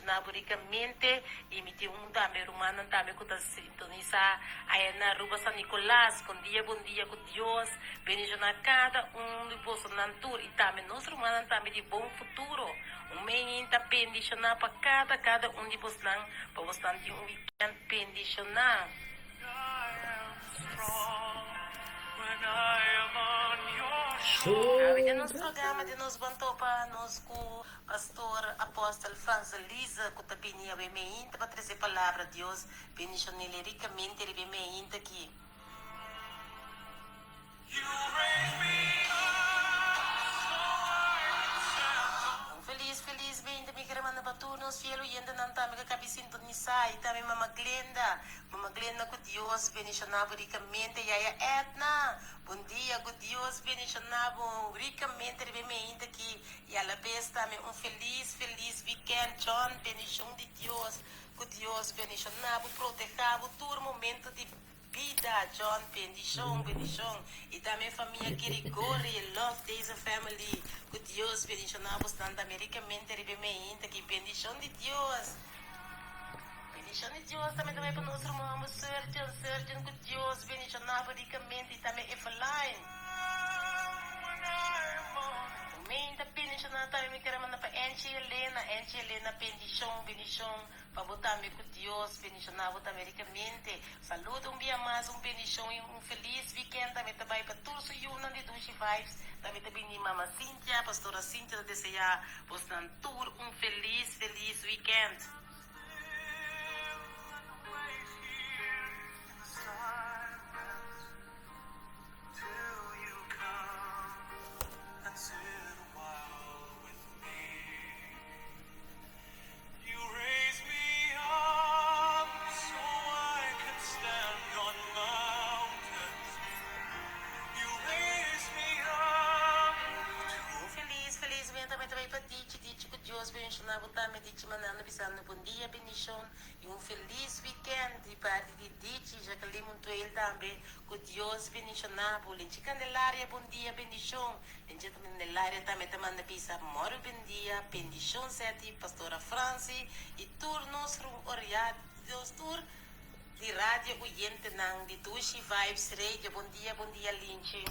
bendishoná bo rikamente i mi tin un tambe rumannan tambe ku ta sintonisá aya na Aruba San Nicolas. Bon dia bon dia ku Dios bendishoná kada un di bosonan tur i tambe nos rumannan tambe di Bon Futuro. Un meinta bendishoná pa kada kada un di bosnan pa bosnan tin un weekend bendishoná. Awe den nos programa di nos bon topa nos ku Pastor Apostel Frans Elisa ku ta bini awe meinta pa trese palabra Dios bendishon'el rikamente riba e meinta aki. Un felis felis beinta mi kere manda pa tur nos fiel oyentenan tambe ku kabi sintonisá i tambe Mama Glenda Mama Glenda ku Dios bendishoná bo rikamente Yaya Edna bon dia ku Dios bendishoná bo rikamente riba e meinta aki i alabes tambe un felis felis weekend John bendishon di Dios ku Dios bendishoná bo protehá bo tur momento di Bida, John, bendishon, bendishon y tambe famia Girigori, love deze family, cu Dios bendishona bosnan tambe ricamente riba e meinta aki, bendishon di Dios, bendishon di Dios tambe ta bay pa nos ruman homber Surgeon, Surgeon cu Dios bendishona bo ricamente y tambe Eveline. Meinta bendishona tambe mi kere manda pa Angie Elena, Angie Elena bendishon, bendishon. Pa bo tambe cu Dios bendiciona bo tambe ricamente. Saludo un bia mas, un bendicion y un feliz weekend tambe ta bay pa tur su yunan di Dushi Vibes. Tambe ta bini Mama Cynthia, Pastora Cynthia ta desea bosnan tur un feliz feliz weekend. Un felis felis benta tambe ta bay pa Dichi Dichi cu Dios benshona bo tambe Dichi mandando bisando bon dia bendishon y un felis weekend di parti di Dichi Jacqueline Montuel tambe cu Dios bendishona bo Lenchi Candelaria bon dia bendishon Lenchi Candelaria tambe ta manda bisa moro bendia bendishon Seti Pastora Franci y tur nos rum oria nos tur di radio oyentenan di Dushi Vibes Radio bon dia bon dia Linchi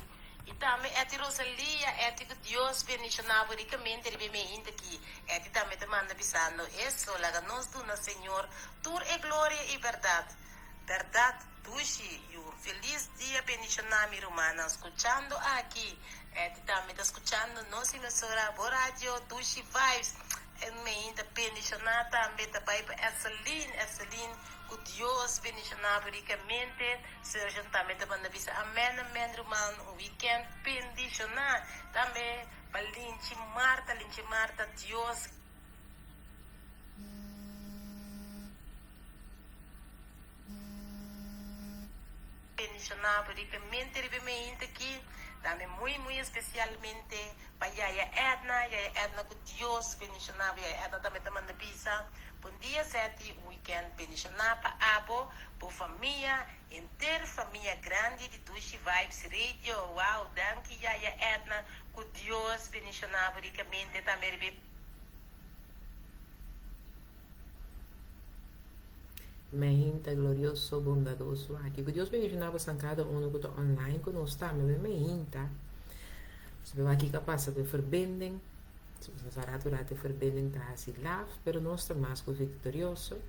y tambe Etty Rosalia Etty cu Dios bendiciona bo ricamente riba e meinta aki Etty tambe ta manda bisando eso laga nos duna Señor tur e gloria y berdad berdad dushi y un feliz dia bendiciona mi rumannan scuchando aki Etty tambe ta scuchando nos emisora bo radio Dushi Vibes E meinta bendishoná tambe ta bai pa Etseline, Etseline ku Dios bendishoná bo rikamente. Sergeant tambe ta manda bisa amen amen ruman, un weekend bendishoná. Tambe pa Linchi Marta, Linchi Marta Dios. Bendishoná bo rikamente riba e meinta aki. Tambe muy muy especialmente pa Yaya Edna, Yaya Edna cu Dios bendishoná bo. Yaya Edna tambe ta manda bisa, Bon dia Zetty, un weekend bendishoná pa abo, bo famia, henter famia grandi di Dushi Vibes Radio. Wow, danki Yaya Edna, cu Dios bendishoná bo rikamente tambe riba e. Meinta glorioso, bondadoso aki. Ku Dios bendishoná bosan kada uno ku ta online ku nos tambe. Be meinta. Nos be wak kiko a pasa ku e verbinding. Nos sa ratu ratu e verbinding ta hasi laf, pero nos ta mas ku viktorioso,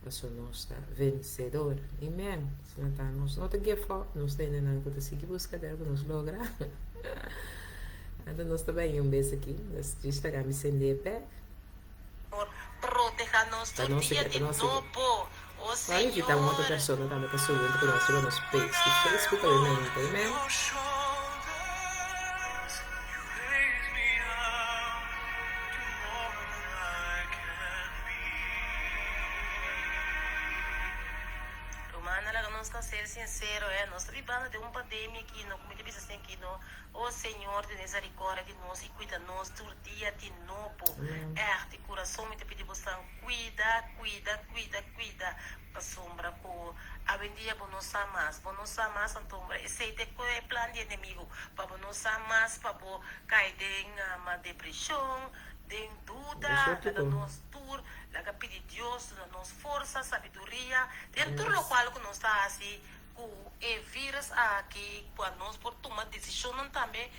paso nos ta vensedor. Amen. Asina ta, nos no ta give up, nos ta hendenan ku ta sigui buska der ku nos logra. Anto nos ta bai un bes aki. Nos djis laga mi sende e bek. Por proteha nos Ta tur nos dia ta di nos nobo, o Wou invita un otro Señor. persona tambe pa subi hunto ku nos riba nos page di Facebook obviamente. Amen. Rumannan laga nos ta ser sincero eh, nos ta bibando den un pandemia aki no, como mi ta bisa asina aki no, o Señor tene misericordia di nos y cuida nos tur dia di nobo. Ègt di kurason mi ta pidi bosan kuida, kuida, kuida, kuida, pasobra ku awendia bo no sa mas, bo no sa mas antombra esei ta e plan di enemigu, pa bo no sa mas, pa bo kai den depreshon, den duda, laga nos tur, laga. Forsa, sabiduria den tur lokual ku nos ta hasi ku e virus aki pa nos por tuma desishonnan tambe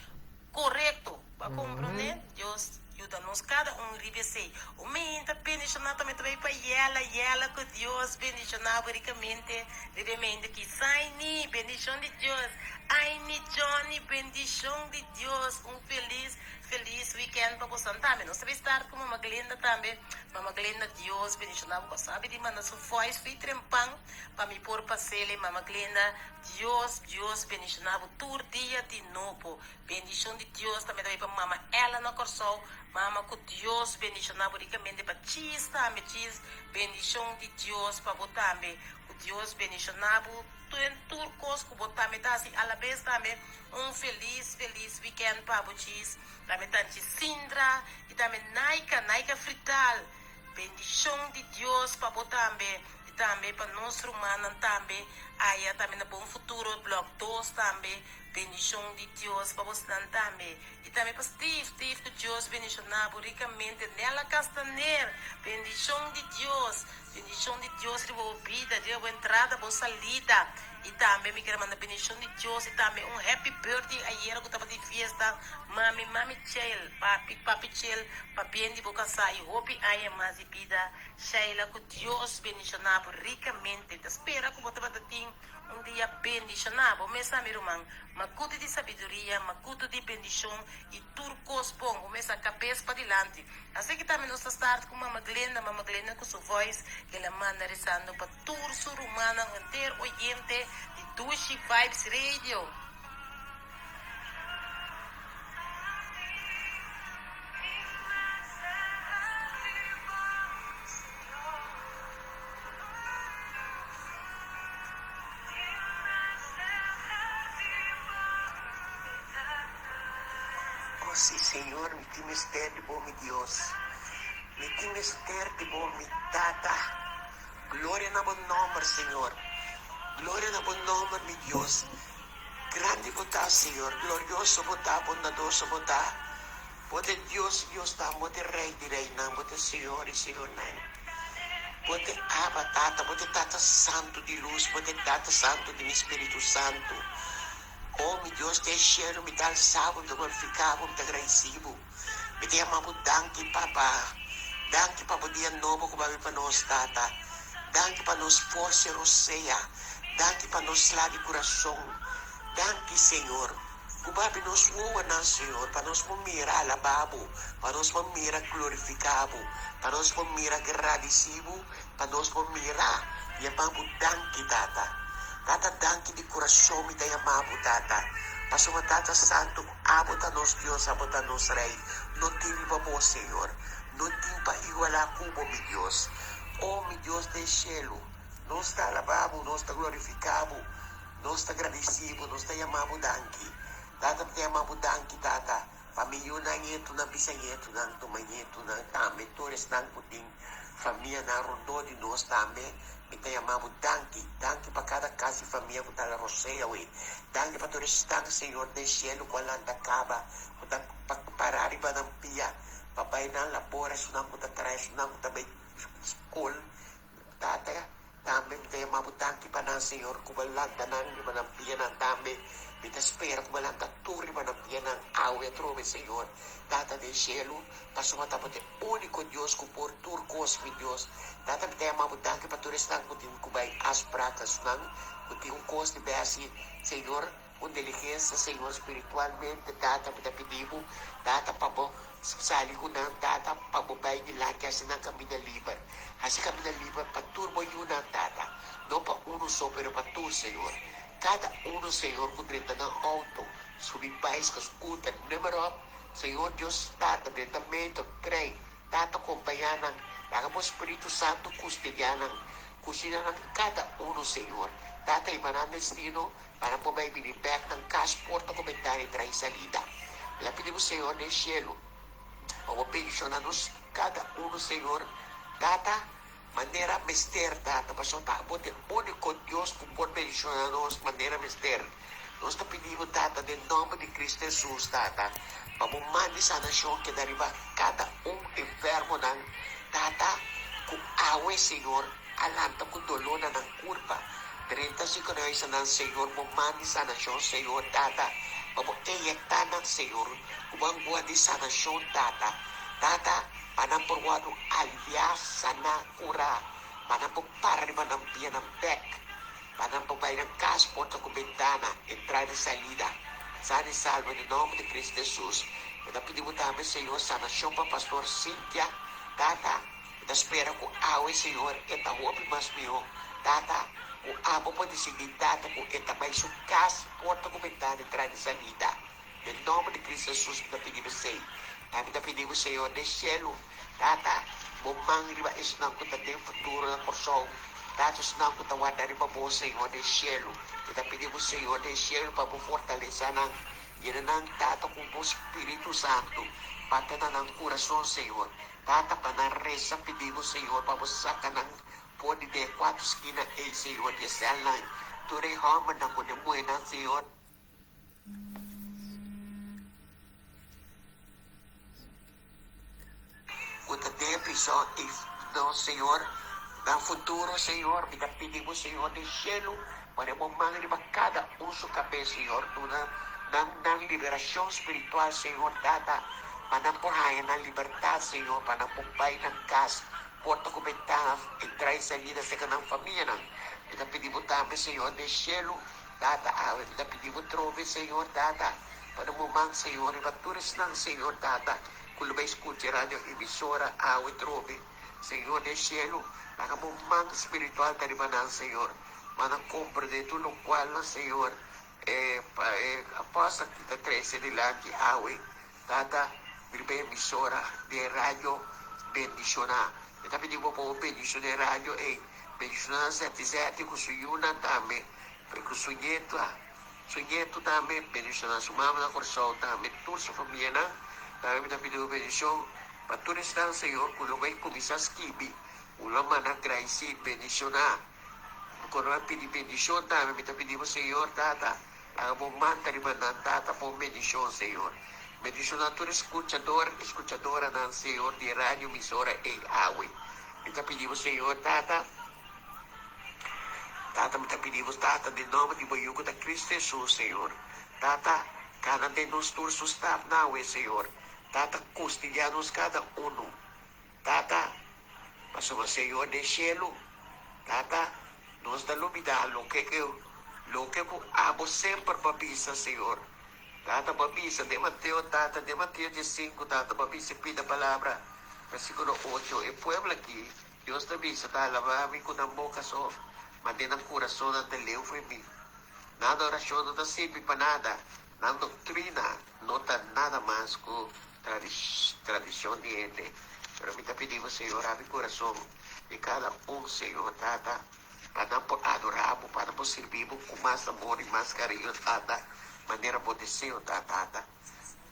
korekto. Bo a komprondé? Dios yuda nos kada un riba esei. Un meinta bendishoná tambe ta bai pa Yela. Yela ku Dios bendishoná bo rikamente riba e meinta aki. Saini, bendishon di Dios. Aini, Johnny, bendishon di Dios. Un felis, felis weekend pa bosan tambe. Nos ta bai start ku Mama Glenda tambe. Mama Glenda, Dios bendishoná bo. Bo sabi di manda su voice fi trempan pa mi por pas'el. Mama Glenda, Dios, Dios bendishoná bo tur dia di nobo. Bendishon di Dios tambe ta bai pa Mama Ella na Kòrsou. Mama ku Dios bendishoná bo rikamente pa Chis tambe Chis bendishon di Dios pa bo tambe ku Dios bendishoná bo den tur kos ku bo tambe ta hasi alabes tambe un felis felis weekend pa bo Chis tambe tanchi Sindra i tambe Naika Naika Frital bendishon di Dios pa bo tambe i tambe pa nos rumannan tambe aya tambe na Bon Futuro blòk dos tambe. Bendishon di Dios pa bosnan tambe. I tambe pa Steve. Steve ku Dios bendishoná bo rikamente. Nella Castaner, bendishon di Dios. Bendishon di Dios riba bo bida, riba bo entrada, bo salida. I tambe mi kier manda bendishon di Dios i tambe un happy birthday ayera ku tabata di fiesta. Mami, mami Chel, papi, papi Chel, pabien di bo kasá i hopi aña mas di bida. Sheila, ku Dios bendishoná bo rikamente. Ta spera ku bo tabata tin. Un dia bendishoná bo mes a mi ruman, makutu di sabiduria, makutu di bendishon i tur kos bon, bo mes a kabes padilanti. Así ki tambe nos ta start ku Mama Glenda, Mama Glenda ku su voice el a manda rezando pa tur su rumannan henter oyente di Dushi Vibes Radio. Oh sí, Señor, mi tin mester di bo, mi Dios. Mi tin mester di bo, mi Tata. Gloria na bo nomber, Señor. Gloria na bo nomber, mi Dios. Grandi bo ta, Señor. Glorioso bo ta, bondadoso bo ta. Bo ta e Dios di diosnan, bo ta e Rei di reinan, bo ta e Señor di señornan. Bo ta e Abba, Tata, bo ta e Tata Santu di lus, bo ta e Tata Santu di mi Spiritu Santu. O mi Dios den shelu, mi ta alsa bo, mi ta glorifiká bo, mi ta gradisí bo. Mi ta yama bo danki, Papa. Danki pa bo dia nobo ku bo a bin pa nos, Tata. Danki pa nos forsa i rosea. Danki pa nos sla di kurason. Danki, Señor. Ku bo habri nos wowonan, Señor, pa nos por mira alabá bo, pa nos por mira glorifiká bo, pa nos por mira gradisí bo, pa nos por mira yamá bo danki, Tata. Tata, danki di kurason mi ta yamá bo, Tata, pasobra Tata Santu, abo ta nos Dios, abo ta nos Rei. No tin riba bo, Señor. No tin pa igualá ku bo, mi Dios. O mi Dios den shelu, nos ta alabá bo, nos ta glorifiká bo. Nos ta gradisí bo, nos ta yama bo danki. Tata, mi ta yama bo danki, Tata, pa mi yunan, ñetunan, bisañetunan, tumañetunan, tambe tur esnan ku tin famianan rondó di nos tambe. Mi ta yama bo danki. Danki pa kada kas di famia ku ta la rosea awe. Danki pa tur esnan, Señor, den shelu ku a lanta kaba, ku ta pará riba nan pia pa bai nan labor, esunnan ku ta traha, esunnan ku ta bai skol. Tata, tambe mi ta yama bo danki pa nan, Señor, ku bo a lanta nan riba nan pianan. Tambe mi ta spera ku bo a lanta tur riba nan pianan awe atrobe, Señor. Tata den shelu, pasobra ta bo ta e úniko Dios ku por tur kos, mi Dios. Tata, mi ta yama bo danki pa tur esnan ku tin ku bai afsprak, esnan ku tin un kos di bai hasi, Señor. Un diligensia, Señor, spiritualmente, Tata, mi ta pidi Bo, Tata, pa Bo sali ku nan, Tata, pa Bo bai dilanti, hasi nan kaminda liber. Hasi kaminda liber pa tur Bo yunan, Tata. No pa unu so, pero pa tur, Señor. Kada unu, Señor, ku drenta nan outo, subi baiska, scooter, nummer op, Señor Dios, Tata, drenta metro, trein, Tata, kompañá nan. Laga Bo Spiritu Santu kustediá nan. Kusina nan kada unu, Señor. Tata, hiba nan destino. Pa nan por bai bini bek nan kas porta ku bentana i traha salida. Mi a pidi bo Señor den shelu pa bo bendiciona nos kada uno Señor Tata manera mester Tata pasobra ta abo ta e unico Dios ku por bendiciona nos manera mester. Nos ta pidi bo Tata den nomber di Cristo Jesus Tata pa bo manda e sanacion keda riba kada un enfermonan Tata ku awe Señor. a lanta ku doló na nan kurpa, drenta ziekenhuizennan, Señor, bo man di sanashon, Señor, Tata, pa bo eyektá nan, Señor, ku bo angua di sanashon, Tata. Tata, pa nan por wòrdu aliviá, saná, kurá, pa nan por para riba nan pianan bèk, pa nan por bai nan kas, porta ku bentana, entrada i salida, sana i salvo, den nòmber di Cristo Hesus. Mi ta pidi bo tambe, Señor, sanashon pa Pastor Cynthia, Tata. Mi ta spera ku awe, Señor, e ta hopi mas mihó, Tata, ku abo por disidí, Tata, ku e ta bai su kas, porta ku bentana, entrada i salida. Den nòmber di Cristo Hesus mi ta pidi bo esei. Ta mi ta pidi bo, Señor, den shelu, Tata, bo man riba esnan ku ta den futuro na Kòrsou, Tata, esnan ku ta warda riba bo, Señor, den shelu. Mi ta pidi bo, Señor, den shelu, pa bo fortalesa nan. Yena nan, Tata, ku bo Spiritu Santu, pa ta na nan kurason, Señor. Tata, pa nan resa pidi bo, Señor, pa bo saka nan for di den e kuater skina ei, Señor, di e sèlnan, tur e hòmbernan ku den muhénan, Señor. Ku ta den e prison ei, no, Señor, nan futuro, Señor, mi ta pidi bo, Señor, den shelu, pone bo man riba kada un su kabes, Señor, duna nan nan liberashon spiritual, Señor, Tata, pa nan por haña nan libertat, Señor, pa nan por bai nan kas, porta ku bentana, entra i salida serka nan famianan. Mi ta pidi bo tambe, Señor, den shelu, Tata, awe mi ta pidi bo trobe, Señor, Tata, pa no bo man, Señor, riba tur esnan, Señor, Tata, ku lo bai skucha radio emisora awe trobe, Señor, den shelu, laga bo man spiritual ta riba nan, Señor, pa nan komprende tur lokualnan, Señor, e pa e apostel ki ta trese dilanti awe, Tata, riba e emisora di e radio bendishoná. Mi ta pidi bo pa bo bendishoná e radio ei. Bendishoná nan sèti sèti ku su yunan tambe, ku su ñetu, su ñetu tambe. Bendishoná su mama na Kòrsou tambe, tur su famianan. Tambe mi ta pidi bo bendishon pa tur esnan, Señor, ku lo bai kuminsá skibi, ku lo manda graisí, bendishoná. Ku lo a pidi bendishon tambe, mi ta pidi bo, Señor, Tata. Laga bo manta riba nan, Tata, pon bendishon, Señor. Bendishoná tur eskuchador i eskuchadoranan, Señor, di e radio emisora ei awe. Mi ta pidi bo, Señor, Tata, Tata, mi ta pidi bo, Tata, den nòmber di bo Yu ku ta Cristo Hesus, Señor. Tata, kana den nos tur su stapnan awe, Señor. Tata, kustidiá nos kada unu. Tata, pasobra Señor den shelu, Tata, nos ta lubidá loke ku loke ku abo semper bo a bisa, Señor. Tata, bo a bisa den Mateo, Tata, den Mateo diesinku, Tata, bo a bisa e pida palabra, versíkulo ocho, E pueblo aki, Dios ta bisa, ta alabá mi ku nan boka so, ma den nan kurason nan ta leu for mi. Nan adorashon no ta sirbi pa nada, Nan doctrina no ta nada mas cu tradicion di hende. Pero mi ta pidi bo, Señor, habri corazon di cada un, Señor, Tata, pa nan por adora bo, pa nan por sirbi bo cu mas amor y mas cariño, Tata, manera bo deseo ta, Tata.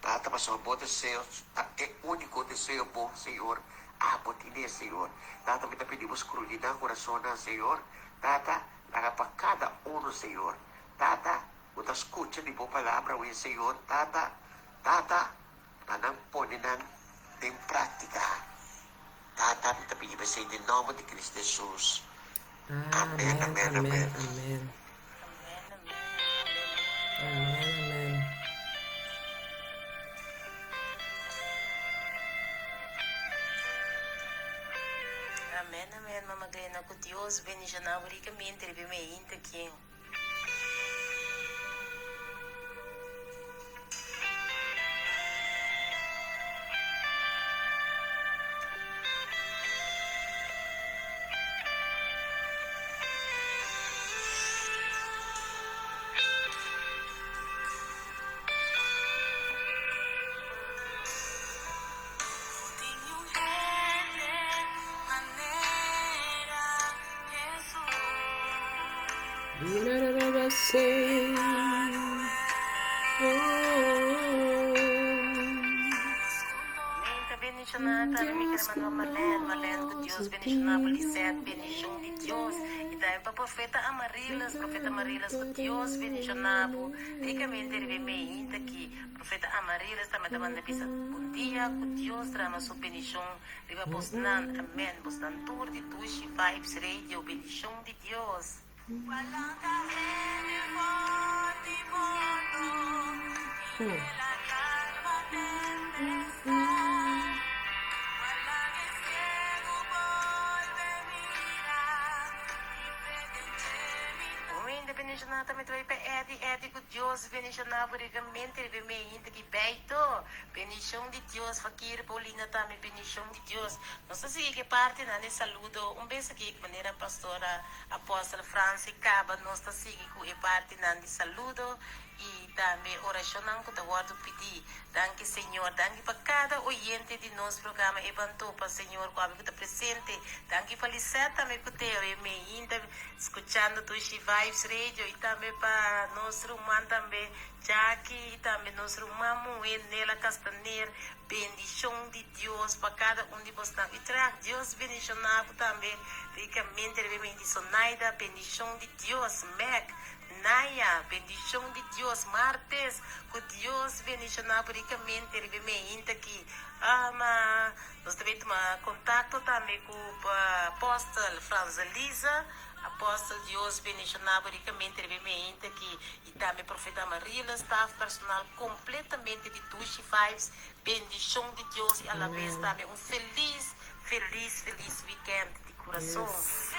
Tata, pasobra bo deseo ta e unico deseo bon, Señor, abo tine, Señor. Tata, mi ta pidi bo scrudi nan corazonnan, Señor. Tata, laga pa cada uno, Señor. Tata, Bo ta skucha di bo palabra awe, Señor, Tata, Tata, pa nan pone nan den práktika. Tata, mi ta pidi bo esei den nòmber di Cristo Hesus. Amen, Amen, amen, amen, amen. amen. Amen, amen, aleluya. Amen, amen. Amen, amen, Mama Glena, ku Dios bendishoná bo rikamente riba e meinta aki. Menta bendiciona tambe mi hermano Marlene, Marlene cu Dios bendiciona bo Lisette, bendicion di Dios y ta. tambe pa Profeta Amarilis, Profeta Amarilis ku Dios bendishoná bo rikamente riba e meinta aki. Profeta Amarilis tambe ta manda bisa bon dia, ku Dios drama su bendishon riba bosnan. Amen. Bosnan tur di Dushi Vibes Radio, bendishon di Dios. Humilde bendishoná ta mi ta bai pa Eddy, Eddy ku Dios bendishoná bo rikamente riba e meinta di Beito. Bendishon di Dios, Fakir Paulina tambe bendishon di Dios. Nos ta sigui ku e partinan di saludo un bes aki manera Pastora Apostel Francie caba nos ta sigui cu e partinan di saludo y tambe oracionnan cu ta wordo pidi. Danki Señor. Danki pa cada oyente di nos programa E Ban Topa Señor cu abi cu ta presente. Danki pa Lisette tambe cu te awe meinta scuchando Dushi Vibes Radio y tambe pa nos ruman tambe Jackie y tambe nos ruman muhe Nela Castaner. Bendicion di Dios pa cada un di bosnan. Utrecht, Dios bendiciona bo tambe ricamente riba e mente Sonaida, bendicion di Dios. Meg, Naya, bendicion di Dios. Martes, cu Dios bendiciona bo ricamente riba e mente aki. Ama, nos ta bay tuma contacto tambe cu Apostel Franzaliza. Apostel, Dios bendiciona bo ricamente riba e mente aki. Y tambe Profeta Amarilla, staff personal completamente di Dushi Vibes, bendicion di Dios y alabes Amen. tambe un feliz, feliz, feliz weekend di curason. Yes.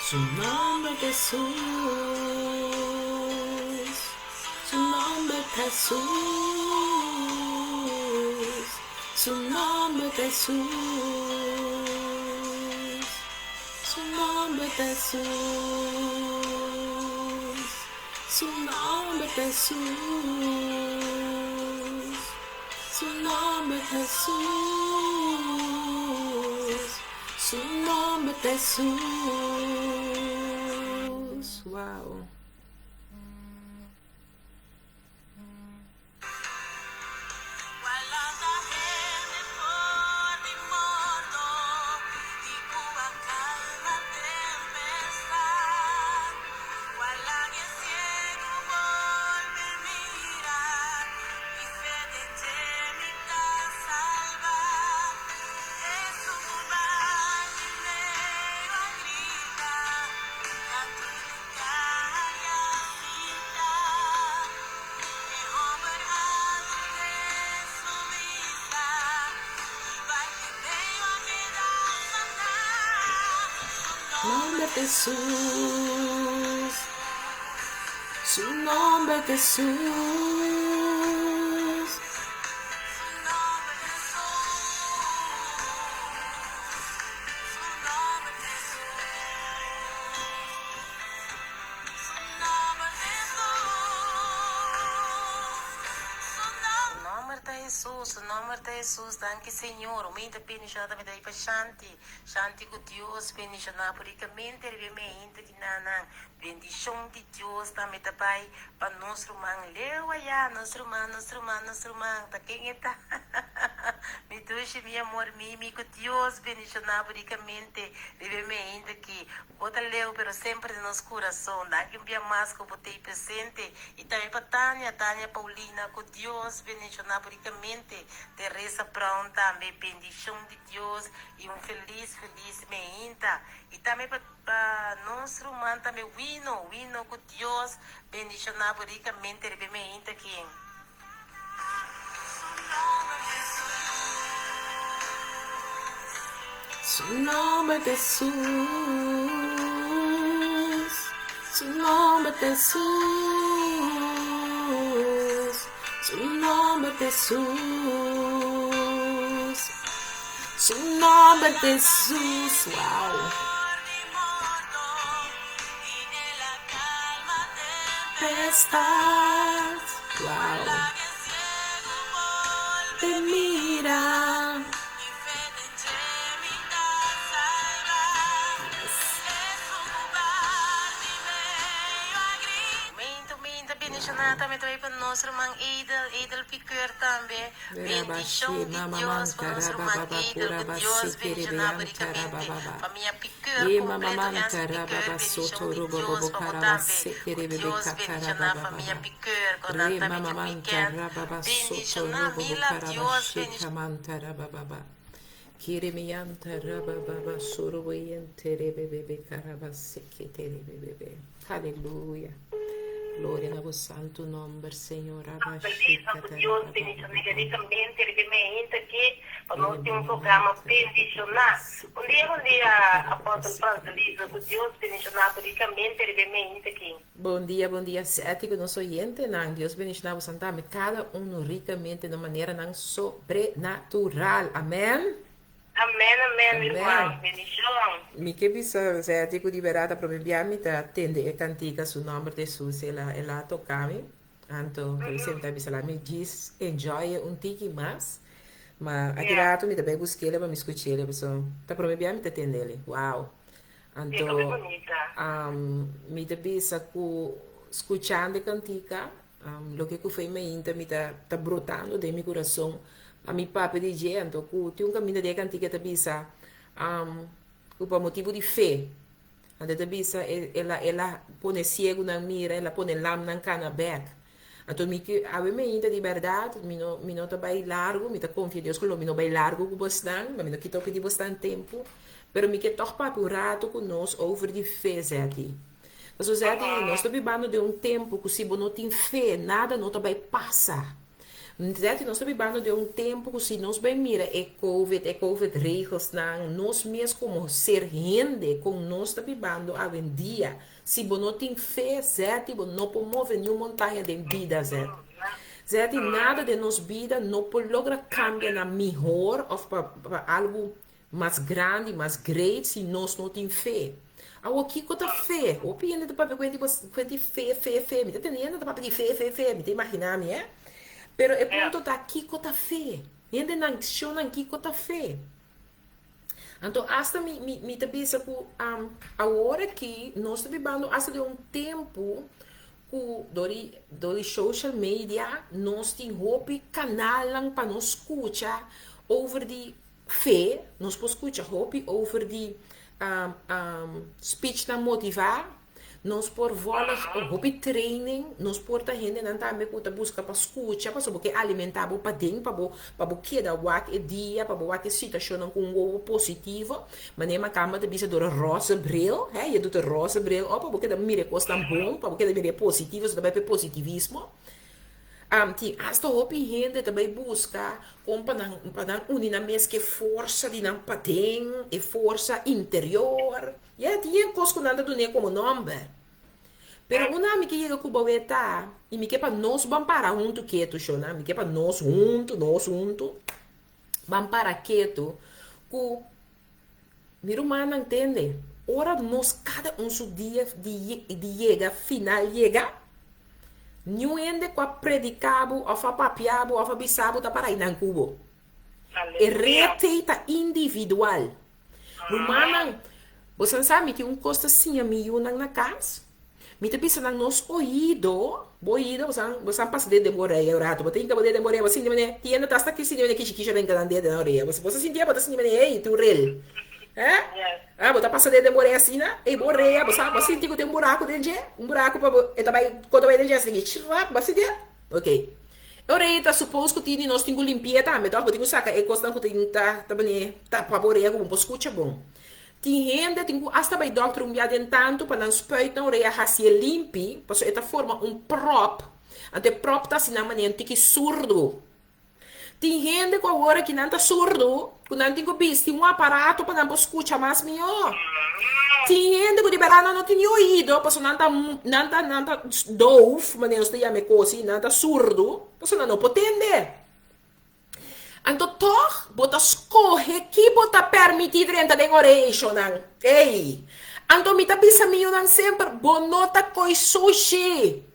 Su nomber ta Jesús, su nomber ta Jesús. Su nomber ta Jesús, su nomber ta Jesús, su nomber ta Jesús, su nomber ta Jesús, su nomber ta Jesús. Wow. Nomber ta Jesús, su nomber ta Jesús. Su nomber ta Hesus, su nomber ta Hesus, danki Señor. Mi ta bendiciona tambe ta pa Shanti, Shanti cu Dios bendiciona bo ricamente riba e meinte di nanan. Bendicion di Dios tambe ta bay pa nos ruman leu aya, nos ruman, nos ruman, nos ruman, ta ken e ta? Mi dushi, mi amor, Mimi, cu Dios bendiciona bo ricamente riba e meinte aki. Bo ta leu pero semper den nos curason. Danki un bia mas cu bo t'ey presente. Y tambe pa Tania, Tania Paulina, cu Dios bendiciona bo ricamente. Teresa Brown tambe, bendicion di Dios y un feliz, feliz meinta. Y tambe pa pa nos ruman tambe Wino, Wino cu Dios bendiciona bo ricamente riba e meinta aki. Su nomber ta Jesús, su nomber ta Jesús, su nomber ta Jesús, su nomber ta Jesús. Wow. Tempestad, wow. Te mira. Minta, minta, bendiciona Bendishoná tambe ta bai pa nos ruman Edel, Edel Piqueur tambe. Bendishon di Dios pa nos ruman Edel, ku Dios bendishoná bo rikamente. Famia Piqueur kompleto, Enzo Piqueur, bendishon di Dios pa bo tambe. Ku Dios bendishoná famia Piqueur, ku nan tambe tin un weekend bendishoná. Mila, Dios bendishoná. Hallelujah. Gloria na bo santo nomber, Señor. Feliz ku Dios bendiciona ricamente riba e mainta aki pa nos tin un programa bendiciona. Bon dia bon dia Apostel Francelisa ku Dios bendiciona bo ricamente riba e mainta aki. Bon dia bon dia Seti ku nos oyentenan. Dios bendiciona bo santami kada uno ricamente na maneranan sobrenatural. Amen. Amen amen mi ruman bendicion. Mi ke bisa Zeti ku di berdad a prome bia mi ta tende e kantika su nomber ta Jesus el a el a toka mi anto ta bisa mi ta bisa la mi djis enjoy e un tiki mas ma aki rato mi ta bai buskele pa mi skuchele paso ta prome bia mi ta tendele wow anto mi ta bisa ku skuchando e kantika Loke ku fe mainta mi ta ta brotando den mi kurason pa mi papia di dje, anto ku tin un kaminda den e kantika e ta bisa ku pa motibu di fe, anto e ta bisa el a el a pone siegunan mira, el a pone lamnan kana bèk. Anto mi ke awe mainta di bèrdat mi no mi no ta bai largu, mi ta konfia Dios ku lo mi no bai largu ku bosnan, ma mi no kita oki di bosnan tempu, pero mi ke tòg papia un ratu ku nos over di fe, Zetty. Pasobra sa di, nos ta bibando den un tempu ku si bo no tin fe, nada no ta bai pasa. Sa di, nos ta bibando den un tempu ku si nos bai mira e covid, e covid regelsnan, nos mes komo ser hende, kon nos ta bibando awendia, si bo no tin fe, sa di, bo no por move niun montaña den bida, sa di. Sa di, nada den nos bida no por logra kambia na mihor òf pa algu Mas grandi, mas great si nos no tin fe. Awor kiko ta fe? Hopi hende ta papia kuenti kuenti fe, fe, fe. Mi ta tende hende ta papia di fe, fe, fe. Mi ta imagina mi, eh. Pero e punto ta kiko ta fe? Hendenan shownan kiko ta fe? Anto asta mi mi mi ta bisa ku awor aki nos ta bibando asta den un tempu ku dor di dor di social media nos tin hopi kanalnan pa nos skucha over di Fe, nos por skucha hopi over di speechnan motivá, nos por vòlg hopi training, nos por ta hendenan tambe ku ta buska pa skucha pasobra bo ke alimentá bo paden pa bo pa bo keda wak e dia, pa bo wak e situashonnan ku un wowo positivo. Manera makamba ta bisa dor e ròse bril, he, je doet e ròse bril op pa bo keda mira e kosnan bon, pa bo keda mira e positivo, so ta bai pa e positivismo. Tin asta hopi hende ta bai buska kon pa nan pa nan uni nan mes ku e forsa di nan paden, e forsa interior. Ya, tin yen kos ku nan ta dun'é komo nòmber. Pero una mi ke yega ku bo ta, i mi ke pa nos ban para huntu ketu, shona, mi ke pa nos huntu, nos huntu ban para ketu ku mi rumannan tende, ora nos kada un su dia di di yega final yega, niun hende ku a prediká bo òf a papia bo òf a bisa bo ta para einan ku bo. E rete ta individual. Rumannan, boso sa mi tin un kos ta siña mi yunan na kas, mi ta bisa nan nos oido, bo oido, bo sa pasa dede den bo orea un rato, bo ta hinka bo dede den bo orea, bo sinti manera tin hende ta asta ki sinti manera kishi kishi a brinka nan dede na orea, bo sa sinti bo ta sinti manera ey tin un rel, eh, ah bo ta pasa dede den bo orea asina, ey bo orea bo sa bo sinti ku tin un buraku den dje, un buraku pa bo e ta bai ko ta bai den dje asina ki chrap bo a sinti? Ok. E orea ta suppose ku tin di nos tin ku limpia tambe tok, bo tin ku saka e kosnan ku tin ta ta manera tapa bo orea ku bo por skucha bon. Tin hende tin ku asta bai dòkter un bia den tantu pa nan spuit nan orea hasié limpi, pasobra e ta forma un pròp, anto e pròp ta hasi nan manera un tiki surdu. Tin hende ku awor aki nan ta surdu, ku nan tin ku bisti un aparato pa nan por skucha mas mihó. Tin hende ku di bèrdat nan no tin ni oido, pasobra nan ta nan ta nan ta doof, manera nos ta yama e kos ei, nan ta surdu, pasobra nan no por tende. Anto tòg bo ta skohe ki bo ta pèrmití drenta den oreishonan. Ey! Anto mi ta bisa mi yunan semper, bo no ta koi sushi!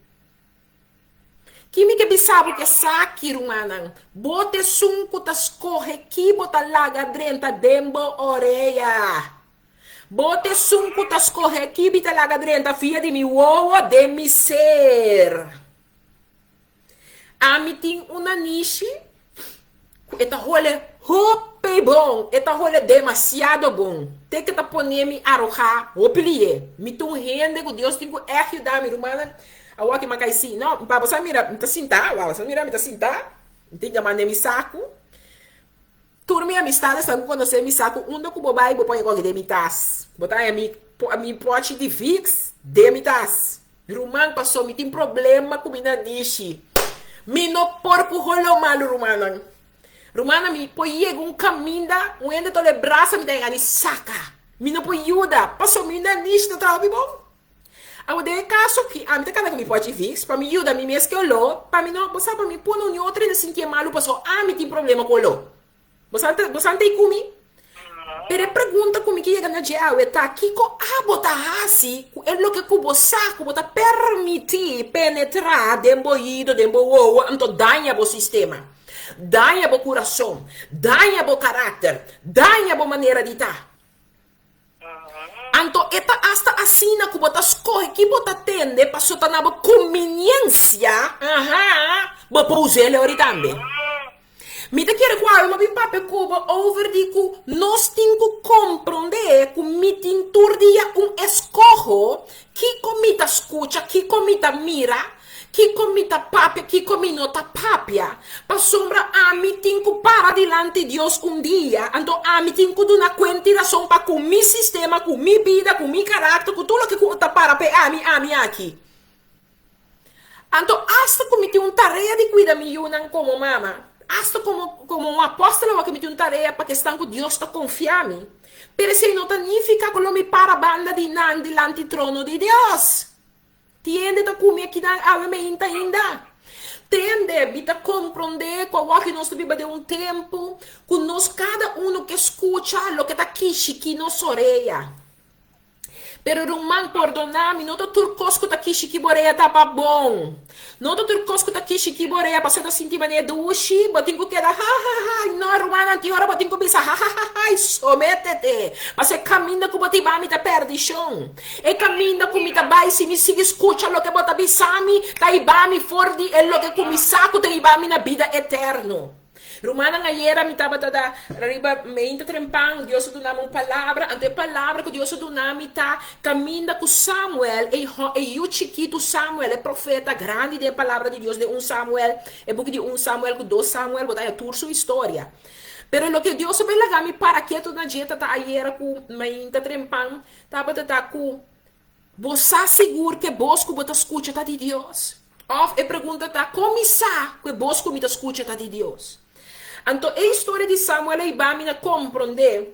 Ki mi ke bisa bo esaki, rumannan? Bo ta esun ku ta skohe ki bo ta laga drenta den bo orea. Bo ta esun ku ta skohe ki mi ta laga drenta via di mi wowo den mi ser. Ami tin un nanishi ku e ta hole hopi bon, e ta hole demasiado bon, te ke ta pone mi arogá hopi lié. Mi ta un hende ku Dios tin ku ègt yuda mi, rumannan. Awor ki mi a kai si, no, pa bo sa mira, mi ta sintá, wou, bo sa mira mi ta sintá, mi tin ke manda mi saku. Tur mi amistadesnan ku konosé mi sa ku unda ku bo bai bo pone koke den mi tas. Bo ta haña mi mi pòchi di Vicks den mi tas. Ruman paso mi tin problema ku mi nanishi. Mi no por ku holó malu rumannan. Rumannan mi por yega un kaminda un hende ta le brasa mi ta yega di saka. Mi no por yuda paso mi nanishi ta traha hopi bon. Awor den e kaso aki ami ta kanda ku mi pòchi Vicks pa mi yuda mi mes ke oló pa mi no bo sa pa mi pone un otro hende sintié malu paso ami tin problema ku oló. Bo sa bo sa ta ku mi? Pero e pregunta ku mi ke yega na dje awe ta kiko abo ta hasi ku e loke ku bo sa ku bo ta permití penetrá den bo oido den bo wowo anto daña bo sistema, daña bo kurason, daña bo karakter, daña bo manera di ta. Anto e ta asta asina ku bo ta skohe ki bo ta tende paso ta na bo kumbiniensia, aha, bo por us'é lori tambe. Mi ta kere ku awe mi a bin papia ku bo over di ku nos tin ku komprondé ku mi tin tur dia un eskoho kiko mi ta skucha, kiko mi ta mira, Kiko mi ta papia, kiko mi no ta papia? Pasobra ami tin ku para dilanti Dios un dia, anto ami tin ku duna kuenta i rason pa ku mi sistema, ku mi bida, ku mi karakter, ku tur loke ku ta para p'e ami, ami aki. Anto asta ku mi tin un tarea di kuida mi yunan komo mama, asta komo komo un apòstel awor ku mi tin un tarea pa kestan ku Dios ta konfia mi, pero esei no ta nifiká ku lo mi para banda di nan dilanti trono di Dios. Tiende ta ku mi akinan awe meinta ainda. Tende, mi ta komprondé ku awor nos ta biba den un tempu ku nos kada unu ke skucha loke ta kishikí nos orea. Pero ruman, pordoná mi, no ta tur kos ku ta kishikí bo orea ta pa bon. No ta tur kos ku ta kishikí bo orea pasobra ta sinti manera dushi, bo tin ku keda ha ha ha, no rumannan tin ora bo tin ku bisa ha ha ha ha i sométete, pasobra e kaminda ku bo ta hiba mi ta pèrdishon. E kaminda ku mi ta bai si mi sigui skucha loke bo ta bisa mi, ta hiba mi for di e loke ku mi sa ku ta hiba mi na bida eterno. Rumannan, ayera mi tabata da riba meinta trempan, Dios a duna mi un palabra, anto e palabra ku Dios a duna mi ta kaminda ku Samuel, e e yu chikitu Samuel, e profeta grandi den e palabra di Dios den un Samuel, e buki di un Samuel ku dos Samuel, bo ta haña tur su historia. Pero loke Dios a bin laga mi para ketu na dje ta ta ayera ku meinta trempan, Tabata ta ku bo sa sigur ku e bos ku bo ta skucha ta di Dios? Òf e pregunta ta, Kon mi sa ku e bos ku mi ta skucha ta di Dios? Anto e historia di Samuel a hiba mi na komprondé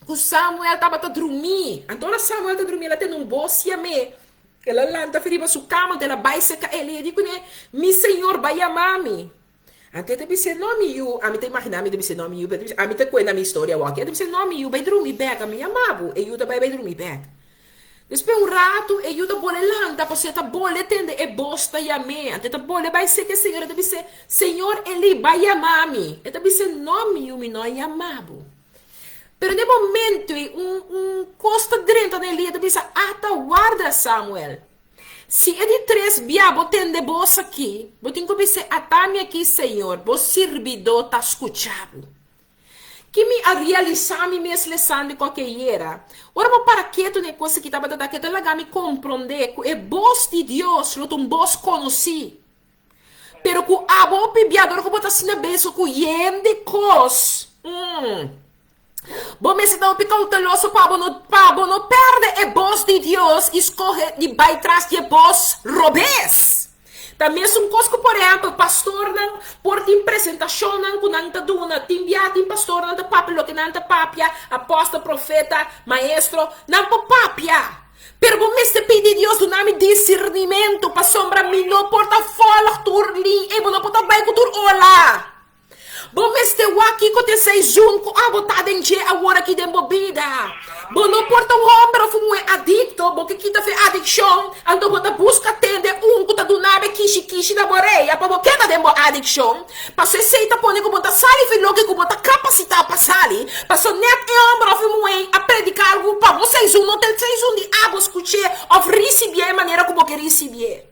ku Samuel tabata drumí. Anto ora Samuel ta drumí el a tende un bos yam'é. El a lanta for riba su kama, anto el a bai serka Eli i a di kuné, Mi señor, bai yama mi. Anto e ta bis'é, No, mi yu, ami ta imaginá mi ta bis'é, No, mi yu, ami ta kuenta mi historia awor aki. E ta bis'é, No, mi yu, bai drumi bèk, ami yama bo. E yu ta bai bai drumi bèk. Despues un ratu e yu ta bole lanta, pasobra e ta bole tende e bos ta yam'é. Anto e ta bole bai serka e señor, e ta bis'é, Señor Elí, bai yama mi. E ta bis'é, No, mi yu, mi no a yama bo. Pero den e momento ei un un kos ta drenta na Elí, e ta bisa, Ata, warda, Samuel. Si e di tres bia bo tende bos aki, bo tin ku bis'é, Ata mi aki, Señor, bo sirbidó ta skucha bo. Ki mi a realisá mi mes lesando koke ayera, ora bo para ketu na e kos aki tabata ta ke ta laga mi komprondé ku e bos di Dios lo ta un bos konosí, pero ku abo hopi bia dor ku bo ta asina beso ku yen di kos, mm. Bo mester ta hopi kouteloso pa bo no pa bo no pèrdè e bos di Dios i skohe di bai tras di e bos robes. Ta mesun kos ku por ehèmpel pastornan por tin presentashonnan ku nan ta duna. Tin bia tin pastornan ta papia loke nan ta papia, apòstel, profeta, maestro, nan por papia. Pero bo mester pidi Dios duna mi disirnimentu pasobra mi no por ta vòlg tur lin ei, bo no por ta bai ku tur ola. Bo mester wak kiko ta e seizoen ku abo ta den dje awor aki den bo bida. Bo no por ta un hòmber òf un muhé adikto, bo ke kita fe adikshon, anto bo ta buska tende un ku ta duna bo e kishi kishi na bo reia pa bo keda den bo adikshon. Paso esei ta pone ku bo ta sali fi loke ku bo ta kapasitá pa sali. Paso nèt e hòmber òf e muhé a prediká algu pa bo seizoen no ta e seizoen di abo skuch'é òf risibié e manera ku bo ke risibié.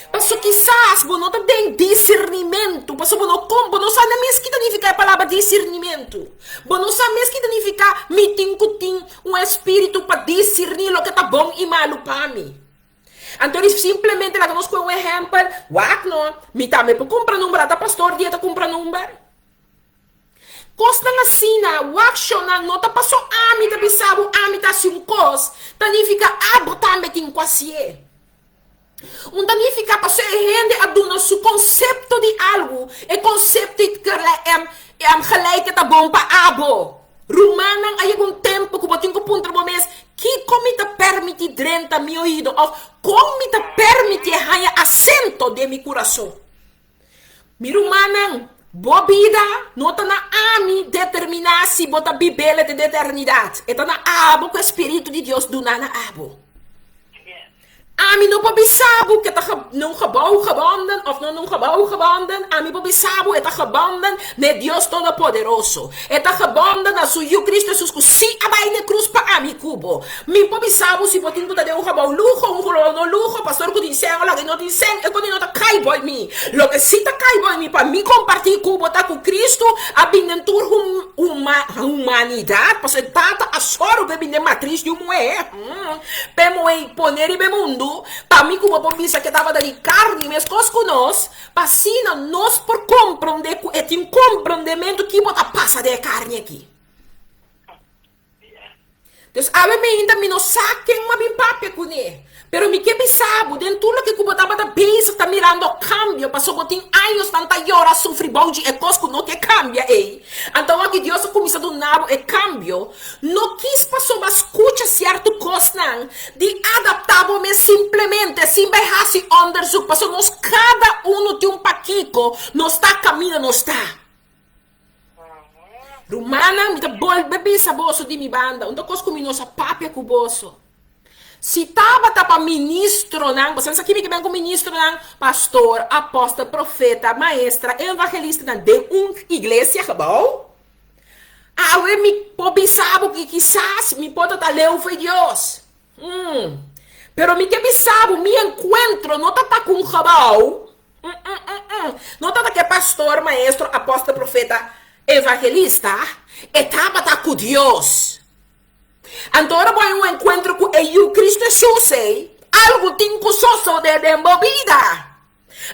Paso kisas bo no ta den discernimentu, paso bo no kon, bo no sa na mes ki ta nifiká e palabra discernimentu. Bo no sa mes ki ta nifiká mi tin ku tin un espíritu pa discerní loke ta bon i malu pa mi. Anto di simplemente laga nos kohe un ehèmpel, wak no, mi tambe por kumpra number, ata pastor di e ta kumpra number. Kosnan asina, wak shonnan, no ta paso ami ta bisa bo ami ta hasi un kos, ta nifiká abo tambe tin ku hasié. Un ta nifiká paso e hende a duna su konsepto di algu, e konsepto i gelijk e ta bon pa abo. Rumannan, a yega un tempu ku bo tin ku puntra bo mes, Kiko mi ta permití drenta mi oido òf kon mi ta permití e haña asento den mi kurason? Mi rumannan, bo bida no ta na ami determiná si bo ta bib'el den eternidat. E ta na abo ku e spiritu di Dios duna na abo. Ami no por bisa bo ke ta na un gebou gebonden of no na un gebou gebonden, ami por bisa bo e ta gebonden na e Dios Todopoderoso. E ta gebonden na su Yu Cristo Jesus ku si a bai na e krus pa ami ku bo. Mi por bisa bo si bo tin ku ta den un gebou luho, un gebou no luho, pastor ku tin sèn o laga no tin sèn, e kos no ta kai boi mi. Loke si ta kai boi mi pa mi kompartí ku bo ta ku Cristo a bin den tur humanidat, pasobra e Tata a sòru pa e bin den matris di un muhé. P'e moe pone riba e mundu, pa mi ku bo por bisa ke tabata di karni meskos ku nos, pa asina nos por komprondé ku e tin komprondementu ki bo ta pasa den e karni aki. Dus awe meinta mi no sa ken bo a bin papia kuné, pero mi ke bisa bo den tur loke ku bo tabata bezig ta mirando kambio, pasobra bo tin añosnan ta yora sufri bou di e kos ku no ke kambia ei. Anto awor ki Dios a kuminsá duna bo e kambio, No kis pasobra skucha sierto kosnan di adaptá bo mes simplemente sin bai hasi onderzoek pasobra nos kada unu tin un pakiko nos ta kaminda nos ta. Rumannan mi ta bolbe bisa boso di mi banda un ta kos ku mi no sa papia ku boso. Si tabata pa ministronan, boso sa kimi ke ben ku ministronan? Pastor, apòstel, profeta, maestra, evangelistanan den un iglesia gebou. Awe mi por bisa bo ki kisas mi por ta ta leu fo'i Dios. Hmm. Pero mi ke bisa bo mi enkuentro no ta ta ku un gebou. Mm, mm, mm, mm. No ta ta ku e pastor, maestro, apòstel, profeta, evangelista. E tabata ku Dios. Anto ora bo hay un enkuentro ku e Yu Cristo Hesus ei, algu tin ku sosodé den bo bida.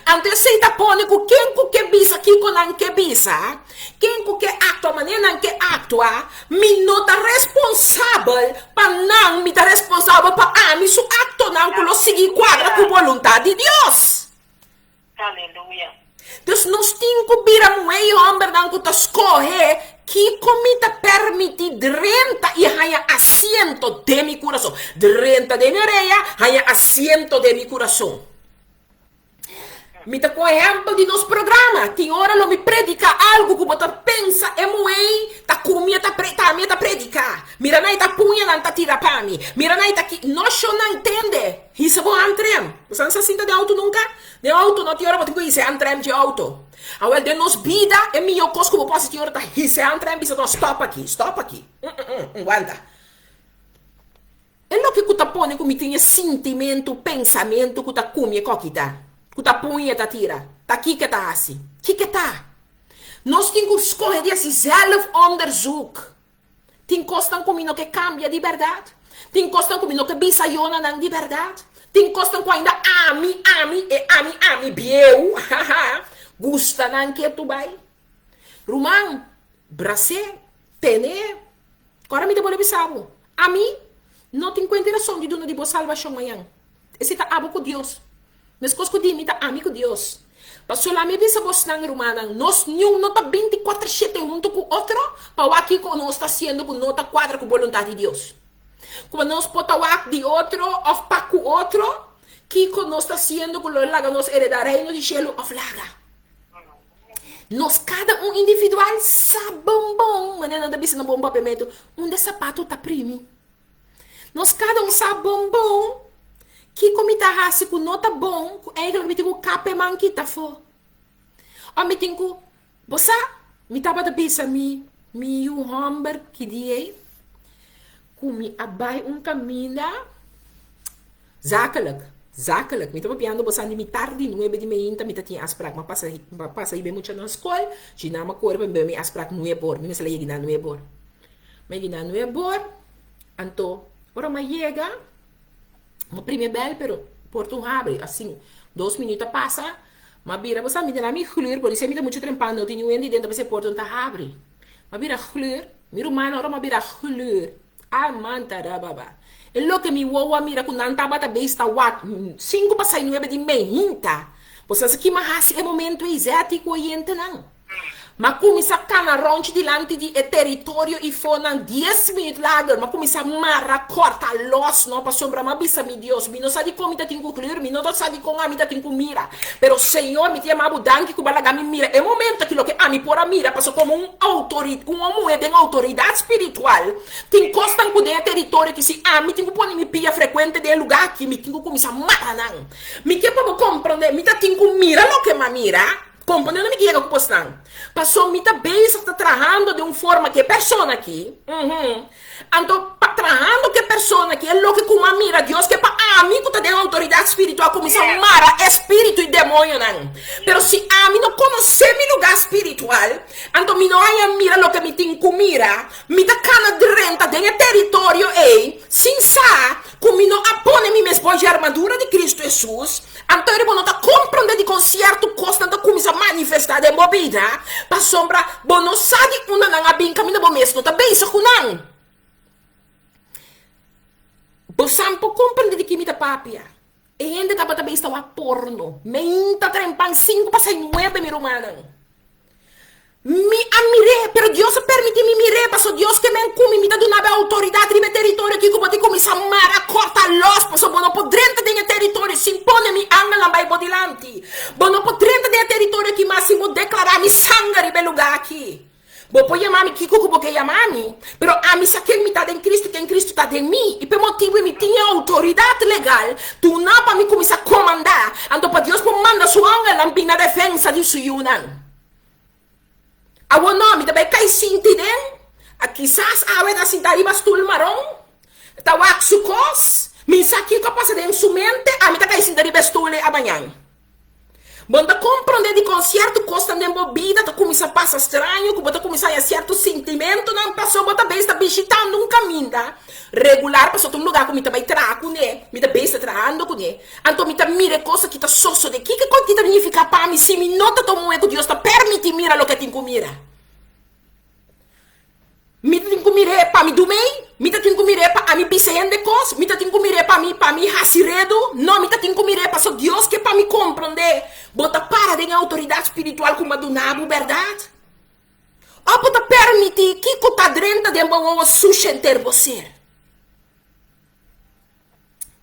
Anto esei ta pone ku ken ku ke bisa kiko nan ke bisa, ken ku ke aktua manera nan ke aktua, mi no ta responsabel pa nan, mi ta responsabel pa ami su aktonan ku lo sigui kuadra ku boluntat di Dios. Aleluya. Dus nos tin ku bira muhé i hòmbernan ku ta skohe kiko mi ta permití drenta i haña asiento den mi kurason. Drenta den mi orea, haña asiento den mi kurason. Mi ta ku ehèmpel di nos programa. Tin ora lo mi prediká algu ku bo ta pensa e muhé ta ku mi e ta pre ta mi e ta prediká. Mira nan e ta puña nan ta tira pa mi. Mira nan e ta ki. No sho nan tende. Hisa bo handrem. Bo sa sa sinta den outo nunka? Den outo no tin ora bo tin ku hisa e handrem dje outo. Awel den nos bida e mihó kos ku bo por hasi tin ora ta hisa e handrem bisa no stòp aki, stòp aki. Wanta. E loke ku ta pone ku mi tin e sintimentu, pensamentu ku ta kumi e kokita, ku ta puña e ta tira, ta kiko e ta hasi? Kiko e ta? Nos tin ku skohe di hasi zelfonderzoek. Tin kosnan ku mi no ke kambia di bèrdat. Tin kosnan ku mi no ke bisa yonanan di bèrdat. Tin kosnan ku ainda ami, ami, e ami, ami bieu, haha, gusta nan ketu bai. Ruman, bras'é, ten'é. Ora mi ta bolbe bisa bo, ami no tin kuenta rason di duna di bo salbashon mañan. Esei ta abo ku Dios. Meskos ku di mi ta ami ku Dios. Pasobra mi bisa bosnan, rumannan, nos niun no ta binti kuater shete huntu ku otro pa wak kiko nos ta hasiendo ku no ta kuadra ku boluntat di Dios. Kuma nos por ta wak di otro òf pa ku otro kiko nos ta hasiendo ku lo laga nos heredá Reino di shelu òf laga. Nos kada un individual sa bon bon, manera nan ta bisa na bon papiamentu, unda e sapatu ta primi. Nos kada un sa bon bon kiko mi ta hasi ku no ta bon, ku eigenlijk mi tin ku kap e man kita afó. Òf mi tin ku, bo sa, mi tabata bisa mi mi yu hòmber ki di ei ku mi a bai un kaminda zakelijk. Zakelijk, mi ta papiando bosan di mitar di nuebe di meinta mi ta tin afsprak, m'a pasa m'a pasa hiba e muchanan skol, djina m'a kore pa mi bai mi afsprak nuebe or, mi mester a yega na nuebe or. M'a yega na nuebe or, anto ora m'a yega, m'a primi e bèl pero porta un habri, asin dos minuut a pasa, m'a bira bosan mi ta na mi gluur, por esei mi ta muchu trempan no tin niun hende dentro pasobra e porta no ta habri. M'a bira gluur, mi rumannan ora m'a bira gluur, Amantarababa. E loke mi wowo a mira ku nan tabata beis ta wak sinku pasai nuebe di meinta. Bo sa ki m'a hasi e momento ei, Zetty ku oyentenan? M'a kuminsá kana ròntji dilanti di e teritorio i fo nan dies minüt lager m'a kuminsá mara kòrta lòs no pasobra m'a bisa mi Dios, mi no sa dikon mi ta tin ku kleur, mi no ta sa dikon ami ta tin ku mira, pero Señor mi ta yama bo danki ku bo a laga mi mira e momento aki loke ami por a mira pasobra komo un Autorid, un muhé den outoridat spiritual tin kosnan ku den e teritorio ki si ami tin ku pone mi pia frekuente den e lugá aki, mi tin ku kuminsá mara nan. Mi ke pa bo komprondé, mi ta tin ku mira loke m'a mira, komprondé no mi ke yega ku bosnan. Paso mi ta bezig ta trahando den un forma ku e persona aki, uhum, Anto, pa trahando ku e persona ki e loke ku m'a mira, Dios ke pa ami ku ta den outoridat spiritual kuminsá mara e spiritu i demoñonan. Pero si ami no konosé mi lugá spiritual, anto mi no haña mira loke mi tin ku mira, mi ta kana drenta den e teritorio ei sin sa ku mi no a pone mi mes bou dje armadura di Kristu Hesus. Anto eri bo no ta komprondé dikon sierto kosnan ta kuminsá manifestá den bo bida, pasobra bo no sa di unda nan a bin kaminda bo mes no ta bezig ku nan. Bo sa por komprondé di ki mi ta papia. E hende tabata bezig ta wak porno. Meinta trempan sinku pasai nuebe, mi rumannan. Mi a mir'é, pero Dios a permití mi mir'é, pasobra Dios ke men ku mi, mi ta duna bo e outoridat riba e teritorio aki ku bo tin kuminsá mara, kòrta lòs, pasobra bo no por drenta den e teritorio sin pone mi angelnan bai bo dilanti. Bo no por drenta den e teritorio aki mas sin bo deklará mi sanger riba e lugá aki. Bo por yama mi kiko ku bo ke yama mi, pero ami sa ken mi ta den Kristu i ken Kristu ta den mi, i pa e motibu ei mi tin e outoridat legal duna pa mi kuminsá komandá, anto pa Dios por manda su angelnan bin na defensa di su yunan. Awor no, mi ta bai kai sinti den, a kisas awe ta sinta riba stul maron, ta wak su kos, mi sa kiko a pasa den su mente, ami ta kai sinta riba e stul ei amañan. Bo no ta komprondé dikon sierto kosnan den bo bida ta kuminsá pasa straño, ku bo ta kuminsá haña sierto sintimentunan pasobra bo ta bes ta bishitando un kaminda regular pasobra ta un lugá ku mi ta bai traha kuné, mi ta bes ta trahando kuné. Anto mi ta mira e kos aki ta sosode. Kiko e kos ta nifiká pa mi si mi no ta ta un muhé ku Dios ta permití mira loke tin ku mira? Mi ta tin ku mir'é pa mi dumei? Mi ta tin ku mir'é pa ami bisa hende kos? Mi ta tin ku mir'é pa mi pa mi hasi redu? No, mi ta tin ku mir'é pasobra Dios ke pa mi komprondé bo ta para den e outoridat spiritual ku mi a duna bo, bèrdat? Òf bo ta permití kiko ta drenta den bo wowo sushi henter bo ser?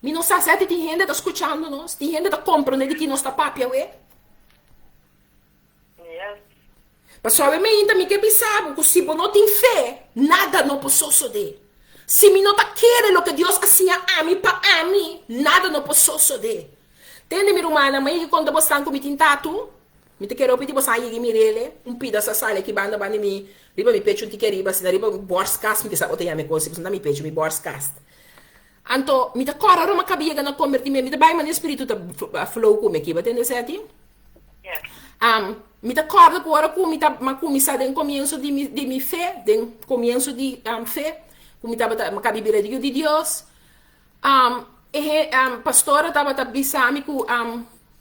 Mi no sa si tin hende ta skuchando nos, tin hende ta komprondé di ki nos ta papia awe. Pasobra awe mainta mi ke bisa bo ku si bo no tin fe, nada no por sosodé. Si mi no ta kere loke Dios a siña ami pa ami, nada no por sosodé. Tende mi rumannan, mi a yega konta bosnan ku mi tin tatu. Mi ta kere hopi di bosan a yega i mir'é. Un pida sa sali aki banda banda di mi, riba mi pechu un tiki ariba, asina riba mi borstkas, mi ke sa bo ta yama e kos, pasobra no ta mi pechu, mi borstkas. Anto, mi ta kòrda ora mi a kaba yega na kombertí mi, mi ta bai manera spiritu ta flow ku mi aki, bo tende esei? Mi ta kòrda ku ora ku mi ta, mi a kuminsá den komienso di mi, di mi fe, den komienso di fe, ku mi tabata, mi a kaba bira yu di Dios, e pastora tabata bisa mi ku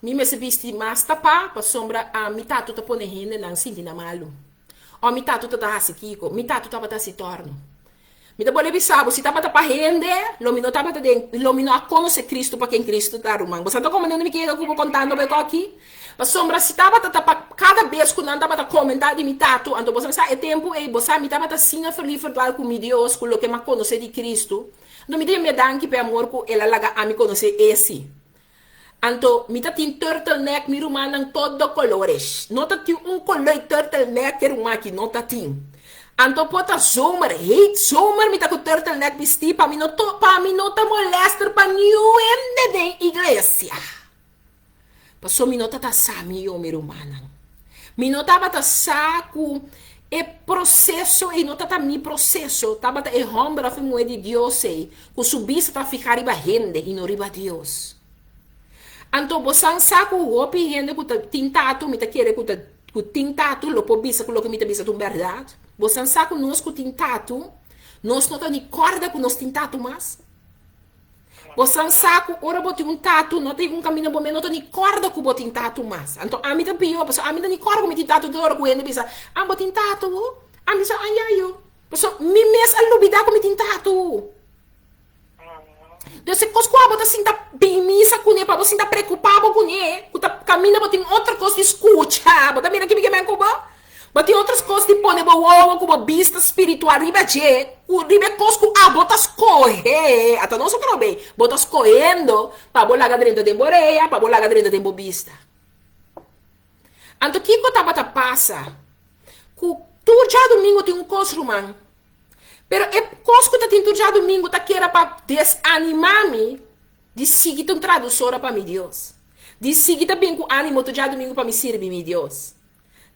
mi mester bisti mas tapá pasobra mi tatu ta pone hendenan sinti nan malu, òf mi tatu ta ta hasi kiko, mi tatu tabata hasi tòrno. Mi ta bolbe bisa bo, si tabata pa hende, lo mi no tabata den, lo mi no a konosé Cristo pa ken Cristo ta, ruman. Bo sa ta komprendé unda mi ke yega ku bo kontando bo e koki? Pasobra si tabata ta pa kada bes ku nan tabata komentá di mi tatu, anto bo sa e tempu ei, bo sa mi tabata asina ferlief verdwaal ku mi Dios, ku loke mi a konosé di Cristo. Anto mi ta yam'é danki pa e amor ku el a laga ami konosé esi. Anto mi ta tin turtleneck mi rumannan todo colores. No ta tin un color turtleneck e ruman aki no ta tin. Anto por ta zomer, heet zomer mi ta cu turtleneck bisti pa mi no to pa mi no ta molester pa niun hende den iglesia. Paso mi no ta ta sa mi yo mi rumannan. Mi no tabata sa cu e proceso ei no ta ta mi proceso, tabata e homber of e muher di Dios ei cu su bista ta fiha riba hende y no riba Dios. Anto bosan sa ku hopi hende ku ta tin tatu, mi ta kere ku ta ku tin tatu lo por bisa ku loke mi ta bisa ta un bèrdat. Bosan sa ku nos ku tin tatu, nos no ta ni kòrda ku nos tin tatu mas. Bosan sa ku ora bo tin un tatu, no ta un kaminda bo mes no ta ni kòrda ku bo tin tatu mas. Anto ami ta pió, pasobra ami ta ni kòrda ku mi tin tatu te ora ku hende bisa, Ah, bo tin tatu? Ami bisa, Ah, ya yo. Pasobra mi mes a lubidá ku mi tin tatu. Dus e kos ku abo ta sinta bin misa kuné, pa bo sinta preokupá bo kuné, ku ta kaminda bo tin otro kos di skucha. Bo ta mira kibi ke men ku bo? Bo tin otro kos di pone bo wowo ku bo bista spiritual riba dje, ku riba e kos ku abo ta skohe. Ata nos otro be, bo ta skohendo pa bo laga drenta den bo orea, pa bo laga drenta den bo bista. Anto kiko tabata pasa? Ku tur djadumingu tin un kos, ruman. Pero e kos ku ta tin tur djadumingu ta keda pa desanimá mi di sigui ta un tradusora pa mi Dios, di sigui ta bin ku ánimo tur djadumingu pa mi sirbi mi Dios.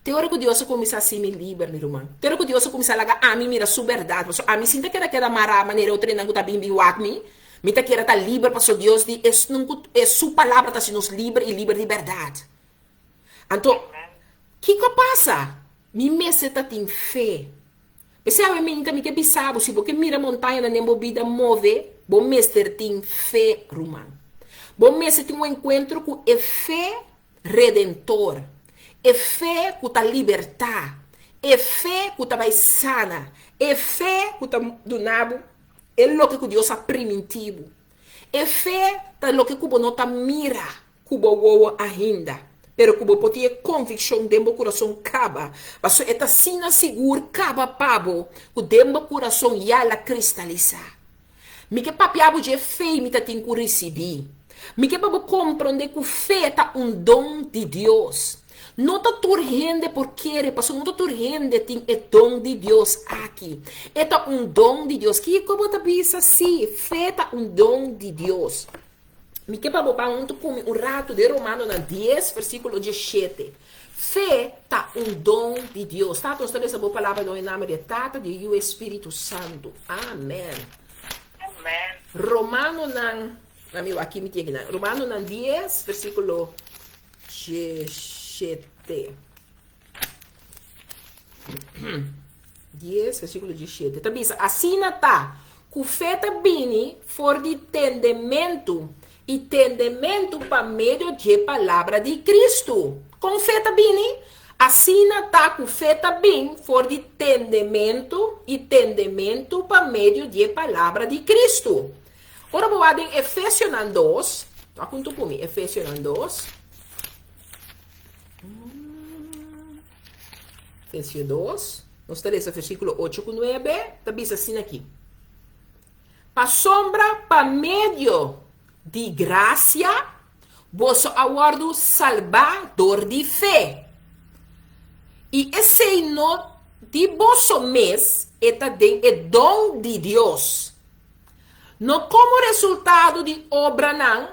Te ora ku Dios a kuminsá hasi mi liber, mi ruman. Te ora ku Dios a kuminsá laga ami mira Su bèrdat. Pasobra ami sin ta keda keda mará manera otro hendenan ku ta bin bin wak mi. Mi ta keda ta liber pasobra Dios di esnan ku e Su Palabra ta hasi nos liber i liber di bèrdat. Anto, kiko a pasa? Mi mester ta tin fe. P'esei awe minta mi ke bisa bo, si bo ke mira montañanan den bo bida move, bo mester tin fe, ruman. Bo mester tin un enkuentro ku e fe redentor, e fe ku ta libertá, e fe ku ta bai sana, e fe ku ta duna bo e loke ku Dios a primintí bo. E fe ta loke ku bo no ta mira. Ku bo wowo ainda, pero ku bo por tin e konvikshon den bo kurason kaba, pasobra e ta asina sigur kaba pa bo ku den bo kurason ya el a kristalisá. Mi ke papia bo dje fe mi ta tin ku risibí. Mi ke pa bo komprondé ku fe ta un don di Dios. No ta tur hende por kere, pasobra no ta tur hende tin e don di Dios aki. E ta un don di Dios. Kiko bo ta bisa? Sí, fe ta un don di Dios. Mi ke pa bo ban huntu ku mi un ratu den Romanonan dies, versíkulo diesshete. Fe ta un don di Dios. Tata, nos ta lesa bo palabra den e nòmber di e Tata, di e Yu i e Spiritu Santu. Amèn. Amèn. Romanonan, mi wak aki mi tin akinan. Romanonan dies, versíkulo diesshete. 10, versíkulo 17, ta bisa, Asina ta, ku fe ta bini for di tendementu, i tendementu pa medio dje palabra di Kristu. Kon fe ta bini? Asina ta ku fe ta bin for di tendementu, i tendementu pa medio dje palabra di Kristu. Ora bo wak den Efesionan 2, wak huntu ku mi, Efesionan 2. Efesio 2, nos ta lesa versíkulo 8 ku 9, ta bisa asina aki, Pasobra pa medio di grasia boso a wòrdu salbá dor di fe, i esei no di boso mes, e ta den e don di Dios, no komo resultado di obranan,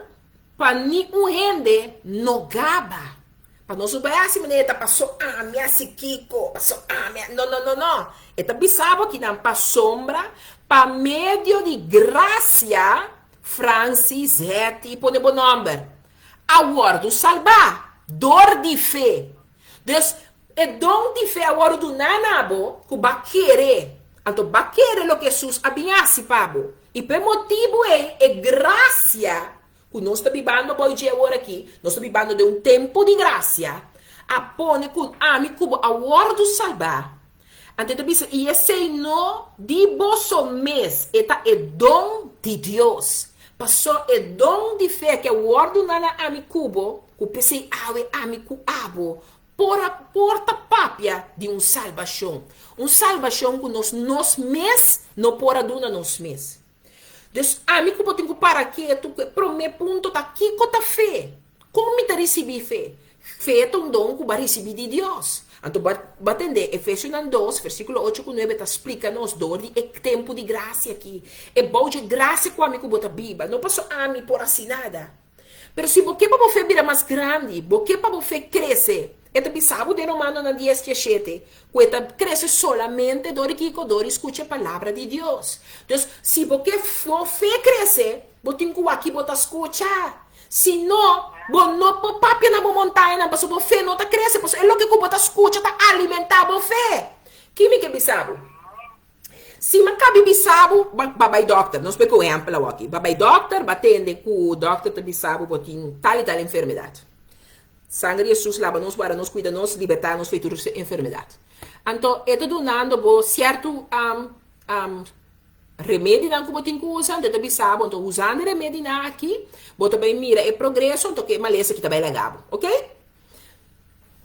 Pa ni un hende no gaba. Pa nos no bai hasi manera e ta paso ami hasi kiko, paso ami a. No, no, no, no. E ta bisa bo kinan pasobra pa medio di grasia Francis, Hetty, pone bo nomber, a wordu salba dor di fe. Dus, e don di fe a wordu duna na bo ku bo a kere. Anto bo a kere loke Hesus a bin hasi pa bo. I pa e motibu ei, e grasia ku nos ta bibando bou dje awor aki, nos ta bibando den un tempu di grasia, a pone ku ami ku bo a wordu salbá. Anto e ta bisa, I esei no di boso mes, e ta e don di Dios. Pasó e don di fe aki a wòrdu duna na ami ku bo, ku p'esei awe ami ku abo por a por ta papia di un salbashon, un salbashon ku nos nos mes no por a duna nos mes. Dus ami ku bo tin ku para ketu ku e promé punto ta kiko ta fe? Kon mi ta risibí fe? Fe ta un don ku bo a risibí di Dios. Anto bo a tende Efesionan dos, versíkulo ocho ku nuebe ta splika nos dor di e tempu di grasia aki, e bou dje grasia ku ami ku bo ta biba, no paso ami por hasi nada. Pero si bo ke pa bo fe bira mas grandi, bo ke pa bo fe krese, e ta bisa bo den Romanonan dies dieshete, ku e ta krese solamente dor di kiko? Dor di skucha e palabra di Dios. Dus, si bo ke bo fe krese, bo tin ku wak ki bo ta skucha. Si no, bo no por papia na bo montañanan pasobra bo fe no ta krese, pasobra e loke ku bo ta skucha ta alimentá bo fe. Ki mi ke bisa bo? Si mi a kabi bisa bo, ba bai dòkter. Nos por ku ehèmpel awor aki. Ba bai dòkter, ba tende ku dòkter ta bisa bo bo tin tal i tal enfermedat. Sanger di Hesus laba nos, guarda nos, kuida nos, libertá nos for di tur enfermedat. Anto e ta dunando bo sierto remedinan ku bo tin ku usa, anto e ta bisa bo, anto usando e remedinan aki, bo ta bai mira e progreso, anto ku e malesa aki ta bai laga bo. Oke?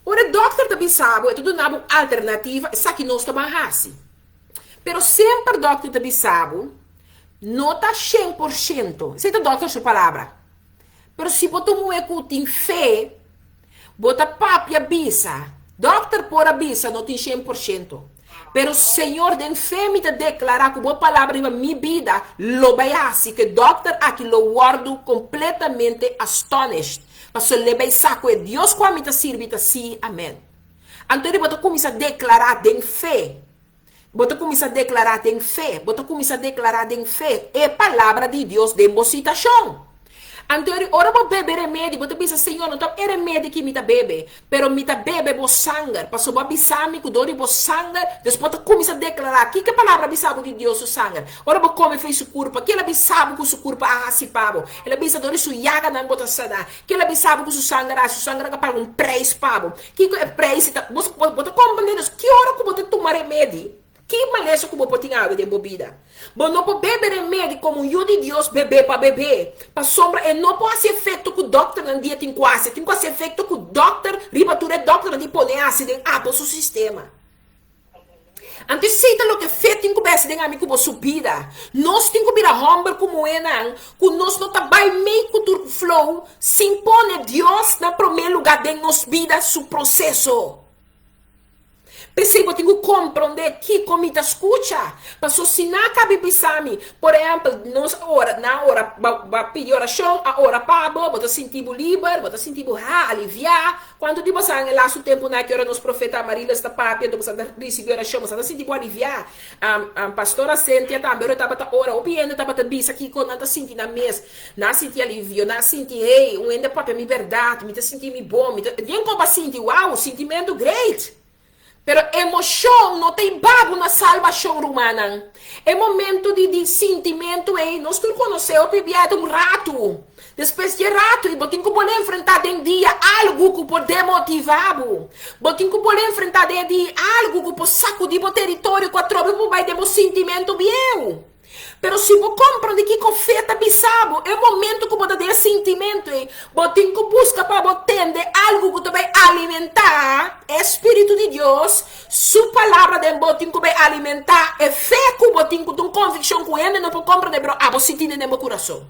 Ora e dòkter ta bisa bo, e ta duna bo un alternativa, esaki nos ta ban hasi. Pero semper dòkter ta bisa bo, no ta shen por shento, esei ta dòkter su palabra. Pero si bo ta un muhé ku tin fe, bo ta papia bisa, dòkter por a bisa no tin shen por shento, pero Señor den fe mi ta deklará ku bo palabra riba mi bida lo bai hasi ku e dòkter aki lo wòrdu kompletamente astonished. Pasobra lo e bai sa ku e Dios ku ami ta sirbi ta sí, amèn. Anto di bo ta kuminsá deklará den fe. Bo ta kuminsá deklará den fe. Bo ta kuminsá deklará den fe e palabra di Dios den bo situashon. Anto di ora bo bebe remedi, bo ta bisa, Señor, no ta e remedi ki mi ta bebe, pero mi ta bebe bo sanger, pasobra bo a bisa mi ku dor di bo sanger, dus bo ta kuminsá deklará. Kiko e palabra a bisa bo di Dios su sanger? Ora bo kome for di su kurpa, ke el a bisa bo ku su kurpa a hasi pa bo? El a bisa dor di su yaganan bo ta saná. Ke el a bisa bo ku su sanger a hasi? Su sanger a paga un preis pa bo. Kiko e preis ta? Bo bo ta komprendé dus ki ora ku bo ta tuma remedi, ki malesa ku bo por tin awe den bo bida. Bo no por bebe remedi komo un yu di Dios bebé pa bebé, pasobra e no por hasi efekto ku dòkternan dia tin ku hasi. E tin ku hasi efekto ku dòkter riba tur e dòkternan tin pone hasi den abo su sistema. Anto esei ta loke fe tin ku besi den ami ku bo su bida. Nos tin ku bira hòmber ku muhénan ku nos no ta bai mei ku tur flow sin pone Dios na promé lugá den nos bida su proseso. P'esei bo tin ku komprondé kiko mi ta skucha. Paso si nan a kabi bisa mi, por ehèmpel, nos a ora, nan a ora, bo a pidi orashon, a ora pa bo, bo ta sinti bo liber, bo ta sinti bo ha, aliviá, Kuantu di bosan e lastu tempunan aki ora nos profeta Amarilis ta papia, anto bosan ta risibí orashon, bosan ta sinti bo aliviá? Pastora Cynthia tambe ora e tabata ora, hopi hende tabata bisa kiko nan ta sinti nan mes. Nan a sinti alivio, nan a sinti, hey, un hende a papia mi bèrdat, mi ta sinti mi bon, mi ta, den kon bo a sinti, wow, sintimentu great! Pero emoshon no ta e babu na salbashon, rumannan. E momento di di sintimentu ei, nos tur konosé hopi bia ta un ratu. Despues di e ratu ei bo tin ku bolé enfrentá den dia algu ku por demotivá bo. Bo tin ku bolé enfrentá den e dia algu ku por sakudí bo teritorio ku atrobe bo por bai den bo sintimentu bieu. Pero si bo komprende kiko fe ta bisa bo, e momento ku bo ta den e sintimentu ei, bo tin ku buska pa bo tende algu ku ta bai alimentá e spiritu di Dios, su Palabra den bo tin ku bai alimentá e fe ku bo tin ku ta un konvikshon ku hende no por komprende pero abo si tine den bo kurason.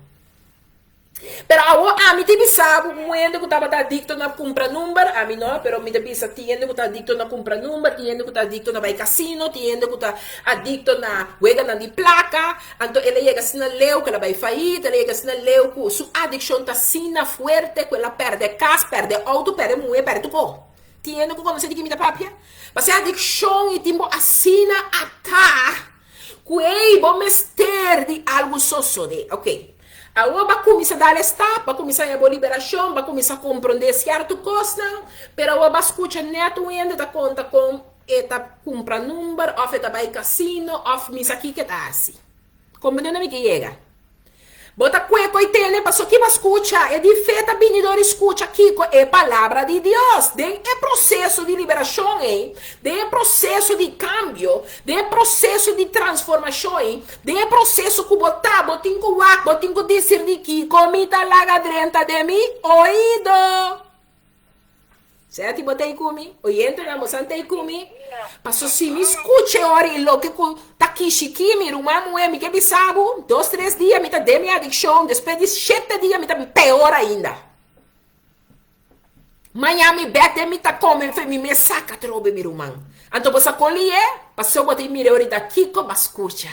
Pero awor ami ta bisa bo un hende ku tabata adikto na kumpra number, ami no, pero mi ta bisa tin hende ku ta adikto na kumpra number, tin hende ku ta adikto na bai kasino, tin hende ku ta adikto na weganan di plaka, anto el a yega asina leu ku el a bai fayit, el a yega asina leu ku su adikshon ta asina fuerte ku el a pèrdè kas, pèrdè outo, pèrdè muhé, pèrdè tur kos. Tin hende ku konosé di ki mi ta papia? Pasobra e adikshon i tin bo asina atá ku ei bo mester di algu sosodé. Oke. Awor b'a kuminsá dal e stap, b'a kuminsá haña bo liberashon, b'a kuminsá komprondé sierto kosnan, pero awor b'a skucha nèt un hende ta konta kon e ta kumpra number òf e ta bai kasino òf mi sa kiko e ta hasi. Komprendé unda mi ke yega? Bo ta kue koi tene paso ki b'a skucha, e di fe ta bini dor di skucha kiko e palabra di Dios. Den e proseso di liberashon ei, den e proseso di kambio, den e proseso di transformashon ei, Den e proseso ku bo ta, bo tin ku wak, bo tin ku disirní kiko mi ta laga drenta den mi oido. Seti bo ta ei ku mi? Oyentenan, bosan ta ei ku mi? Paso si mi skucha e ora i loke ku ta kishikí mi, ruman muhé, mi ke bisa bo, dos tres dia mi ta den mi adikshon, despues di shete dia mi ta peor ainda. Maña mi bek den mi ta kome fe mi mes saka atrobe mi ruman. Anto bo sa kon li e? Paso bo tin mira orita kiko ba skucha.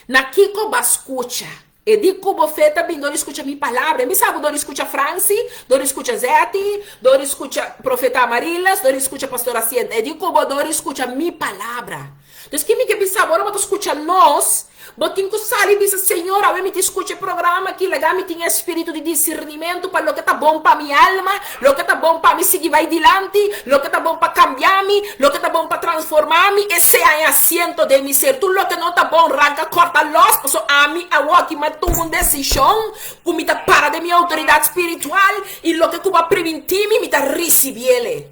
Na kiko ba skucha. E di ku bo fe ta bin dor di skucha mi palabra. E mi sa ku dor di skucha Franci, dor di skucha Zetty, dor di skucha Profeta Amarilas, dor di skucha Pastor Asienta. E di ku bo dor di skucha mi palabra. Dus ki mi ke bisa bo ora bo ta skucha nos? Bo tin ku sali bisa, Señor, awe mi tin skucha e programa aki, laga mi tin e spiritu di disirnimentu pa loke ta bon pa mi alma, loke ta bon pa mi sigui bai dilanti, loke ta bon pa kambia mi, loke ta bon pa transforma mi, esei a e asiento den mi ser. Tur loke no ta bon, ranka kòrta lòs, pasobra ami awoki mi a tuma un desishon ku mi ta para den mi outoridat spiritual i loke ku bo a primintí mi, mi ta risibiel.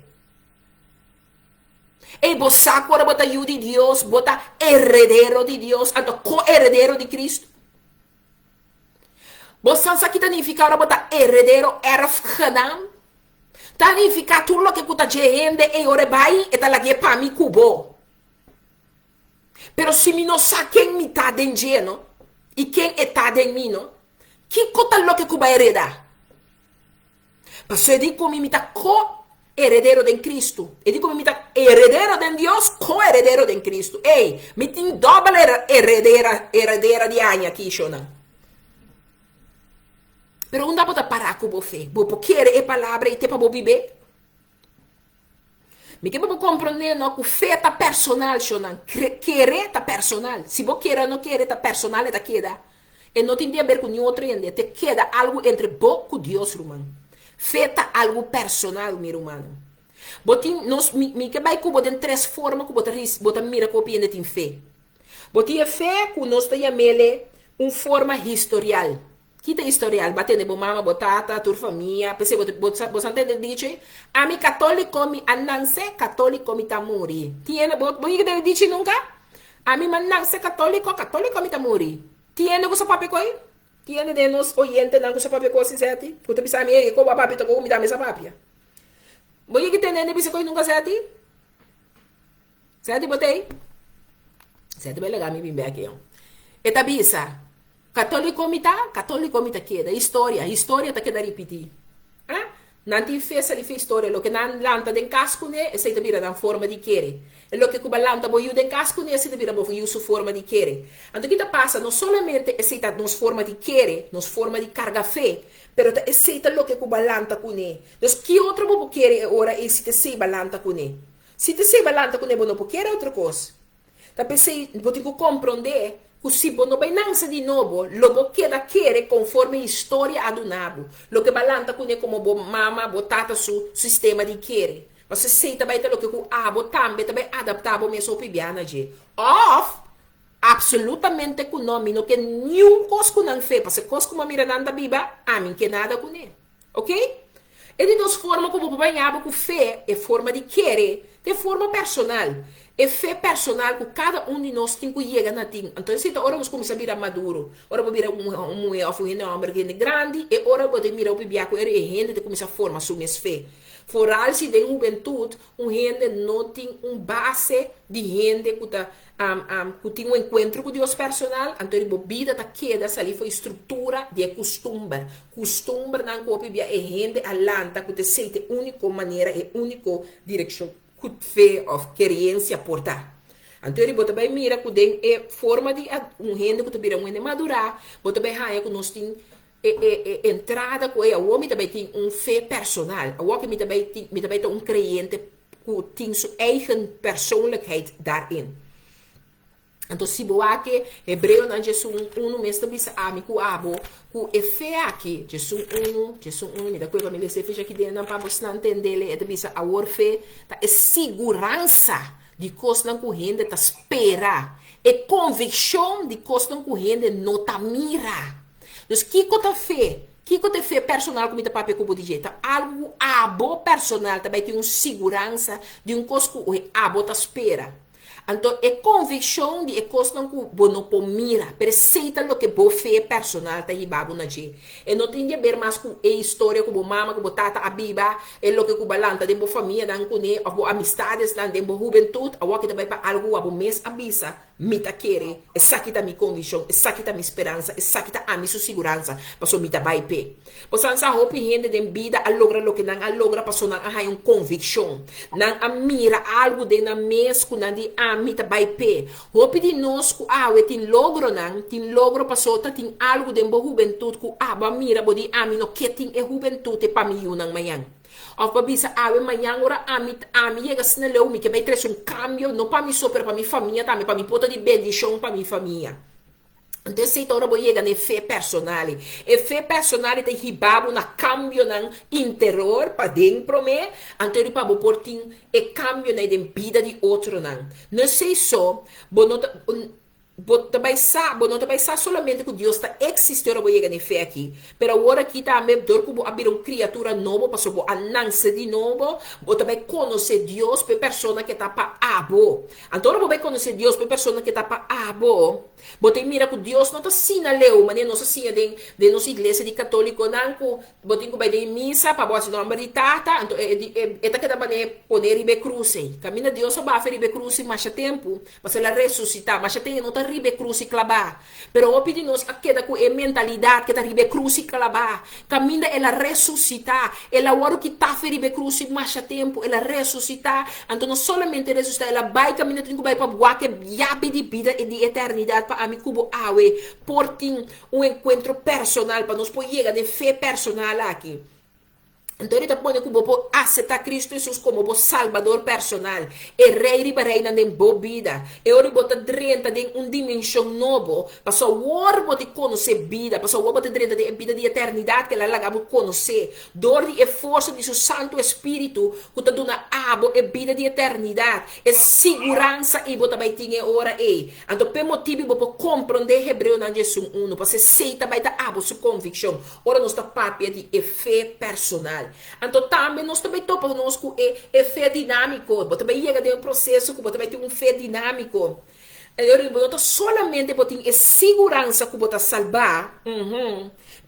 Ey, bo sa ku ora bo ta yu di Dios, bo ta heredero di Dios, anto ko-heredero di Kristu. Bo sa sa ki ta nifiká ora bo ta heredero, erfgenaam? Ta nifiká tur loke ku ta dje hende ey ora e bai, e ta lag'é pa mi ku bo. Pero si mi no sa ken mi ta den dje no, i ken e ta den mi no, kiko ta loke ku bai hereda? Pasobra e di ku mi, mi ta ko-eredero den Kristu. E di ku mi, mi ta eredero den Dios, ko-eredero den Kristu. Ey, mi tin dòbel eredera, eredera di aña aki, shonnan. Pero unda bo ta pará ku bo fe? Bo por kere e palabra ei te pa bo bib'é? Mi ke pa bo komprondé no ku fe ta personal, shonnan. Kere ta personal. Si bo kere o no kere ta personal e ta keda. E no tin di haber ku niun otro hende. Te keda algu entre bo ku Dios, ruman. Fe ta algu personal, mi rumannan. Bo tin, nos, mi, mi ke bai ku bo den tres forma ku bo ta ris, bo ta mira ku hopi hende tin fe. Bo tin e fe ku nos ta yam'ele un forma historial. Ki ta historial? Ba tende bo mama, bo tata, tur famia. P'esei bo bo sa bo sa tende dicho ei, Ami katoliko mi a nanse, katoliko mi ta muri. Tin hende bo bo yega tende dicho ei nunka? Ami m'a nanse katoliko, katoliko mi ta muri. Tin hende ku sa papia ku ei? Tin hende den nos oyentenan ku sa papia ku asi Zeti? Ku ta bisa mi, Ey, ko bo a papia toko ku mi tambe sa papia. Bo yega tende hende bisa ku ei nunka, Zeti? Zeti bo ta ei? Zeti bai laga mi bin bek ei. E ta bisa. Katoliko mi ta, katoliko mi ta keda. Historia, historia ta keda ripití. Ah, nan tin fe sali fe historia. Loke nan lanta den kas kuné, esei ta bira nan forma di kere. E loke ku bo a lanta bo yu den kas kuné, esei ta bira bo yu su forma di kere. Anto ki ta pasa? No solamente esei ta nos forma di kere, nos forma di karga fe, pero ta esei ta loke ku bo a lanta kuné. Dus ki otro bo por kere e ora ei si ta esei bo a lanta kuné? Si ta esei bo a lanta kuné, bo no por kere otro kos. Ta p'esei bo tin ku komprondé ku si bo no bai nansa di nobo, lo bo keda kere konforme historia a duna bo, loke bo a lanta kuné komo bo mama, bo tata su sistema di kere. Pasobra esei ta bai ta loke ku abo tambe ta bai adaptá bo mes hopi bia na dje. Òf, apsolutamente ku no, mi no ke niun kos ku nan fe, pasobra kos ku mi a mira nan ta biba, ami n'ke nada kuné. Ok? E di dos forma ku bo por baña bo ku fe, e forma di kere, ta e forma personal. E fe personal ku kada un di nos tin ku yega na tin. Anto esei ta ora nos kuminsá bira maduro. Ora bo bira un muhé òf un hende hòmber hende grandi, e ora bo ta mira hopi bia ku e hende ta kuminsá forma su mes fe. Foral si den hubentut un hende no tin un base di hende ku ta ku tin un enkuentro ku Dios personal, anto di bo bida ta keda sali for e struktura di e kustumber. Kustumbernan ku hopi bia e hende a lanta ku ta esei ta e úniko manera, e úniko direkshon ku fe òf kereensia por ta. Anto di bo ta bai mira ku den e forma di un hende ku ta bira un hende madurá, bo ta bai haña ku nos tin e e e entrada ku ei awor mi ta bai tin un fe personal, awor ku mi ta bai tin mi ta bai ta un kreyente ku tin su eigen persoonlijkheid daarin. Anto si bo wak e Hebreonan djesun unu mes ta bisa ami ku abo ku e fe aki, djesun unu, djesun unu, mi ta kue pa mi lesa e fecha aki den nan pa bosnan tendele, e ta bisa awor fe ta e siguransa di kosnan ku hende ta spera, e konvikshon di kosnan ku hende no ta mira. Dus kiko ta fe? Kiko ta e fe personal ku mi ta papia ku bo di dje? Ta algu ku abo personal ta bai tin un siguransa di un kos ku abo ta spera. Anto e konvikshon di e kosnan ku bo no por mira, pero esei ta loke bo fe personal ta hiba bo na dje. E no tin di aber mas ku e historia ku bo mama ku bo tata a biba, e loke ku bo a lanta den bo famianan kuné òf bo amistadesnan den bo hubentut. Awor ki ta bai pa algu ku abo mes a bisa, Mi ta kere, esaki ta mi konvikshon, esaki ta mi speransa, esaki ta ami su siguransa, pasobra mi ta bai p'e. Bo sa sa hopi hende den bida a logra loke nan a logra pasobra nan a haña un konvikshon. Nan a mira algu den nan mes ku nan di ami ta bai p'e. Hopi di nos ku awe tin logronan, tin logro pasobra ta tin algu den bo hubentut ku abo a mira bo di ami no ke tin e hubentut e pa mi yunan mañan. Òf pa bisa awe mañan ora ami ami yega asina leu mi ke bai trese un kambio no pa mi so pero pa mi famia tambe pa mi por ta di bendishon pa mi famia. Anto esei ta ora bo yega na e fe personal. E fe personal ta hiba bo na kambionan interior, paden promé, anto pa bo por tin e kambionan den bida di otronan. No esei so, bo no ta bo ta bai sa, bo no ta bai sa solamente ku Dios ta eksistí ora bo yega na e fe aki, pero awor aki tambe dor ku bo a bira un kriatura nobo, pasobra bo a nanse di nobo, bo ta bai konosé Dios pa e persona ku e ta pa abo. Anto ora bo bai konosé Dios pa e persona ku e ta pa abo, Bo tin mira ku Dios no ta sina leu manera nos a siña den den nos iglesia di katolikonan ku bo tin ku bai den misa pa bo hasi nomber di tata anto e e e ta keda manera pone riba e krus ei. Kaminda Dios a bafa riba e krus ei masha tempu pasobra el a resusitá masha ten e no ta riba e krus ei klabá. Pero hopi di nos a keda ku e mentalidat ke ta riba e krus ei klabá. Kaminda el a resusitá, el a wòrdu kitá fe riba e krus i masha tempu el a resusitá. Anto no solamente resusitá, el a bai kaminda tin ku bai pa wak e yabi di bida i di eternidat pa ami ku bo awe por tin un enkuentro personal, pa nos por yega den fe personal aki. Anto e ta pone ku bo por aseptá Kristu Hesus komo bo Salbador personal, e Rei riba reinan den bo bida. E ora bo ta drenta den un dimenshon nobo, pasobra awor bo tin konosé bida, pasobra awor bo ta drenta den e bida di eternidat ku el a laga bo konosé dor di e forsa di su Santu Espíritu ku ta duna abo e bida di eternidat. E siguransa ei bo ta bai tin e ora ei. Anto p'e motibu bo por komprondé Hebreonan diesun unu, pasobra esei ta bai ta abo su konvikshon ora nos ta papia di e fe personal. Anto tambe nos ta bai topa nos ku e e fe dinámiko. Bo ta bai yega den un proseso ku bo ta bai tin un fe dinámiko. E ora bo no ta solamente bo tin e siguransa ku bo ta salbá,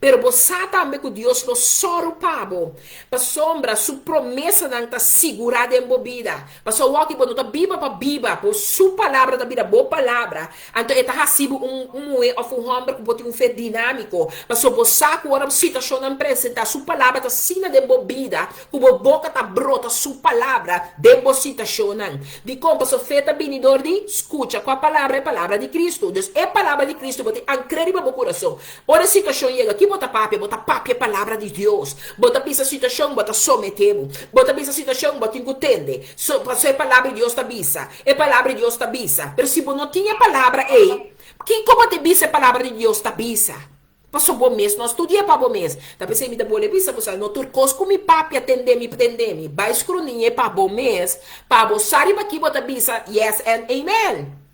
pero bo sa tambe ku Dios lo sòru pa bo, pasobra su promesanan ta sigurá den bo bida. Pasobra awor ki bo no ta biba pa biba, bo su palabra ta bira bo palabra, anto e ta hasi bo un un muhé òf un hòmber ku bo tin un fe dinámiko. Pasobra bo sa ku ora situashonnan presentá, su palabra ta asina den bo bida ku bo boka ta brota su palabra den bo situashonnan. Dikon? Pasobra fe ta bini dor di skucha. Kua palabra? E palabra di Kristu. Dus e palabra di Kristu bo tin ankr'é riba bo kurason. Ora e situashon yega, ki bo ta papia? Bo ta papia e palabra di Dios. Bo ta bisa situashon, bo ta someté bo. Bo ta bisa situashon, bo tin ku tende. So, pasobra e palabra di Dios ta bisa. E palabra di Dios ta bisa. Pero si bo no tin e palabra ei, kiko bo ta bisa e palabra di Dios ta bisa? Pasobra bo mes no a studia pa bo mes. Ta p'esei mi ta bolbe bisa bo sa, no tur kos ku mi papia tende mi tende mi. Bai skrunia pa bo mes, pa bo sa riba ki bo ta bisa yes and amen.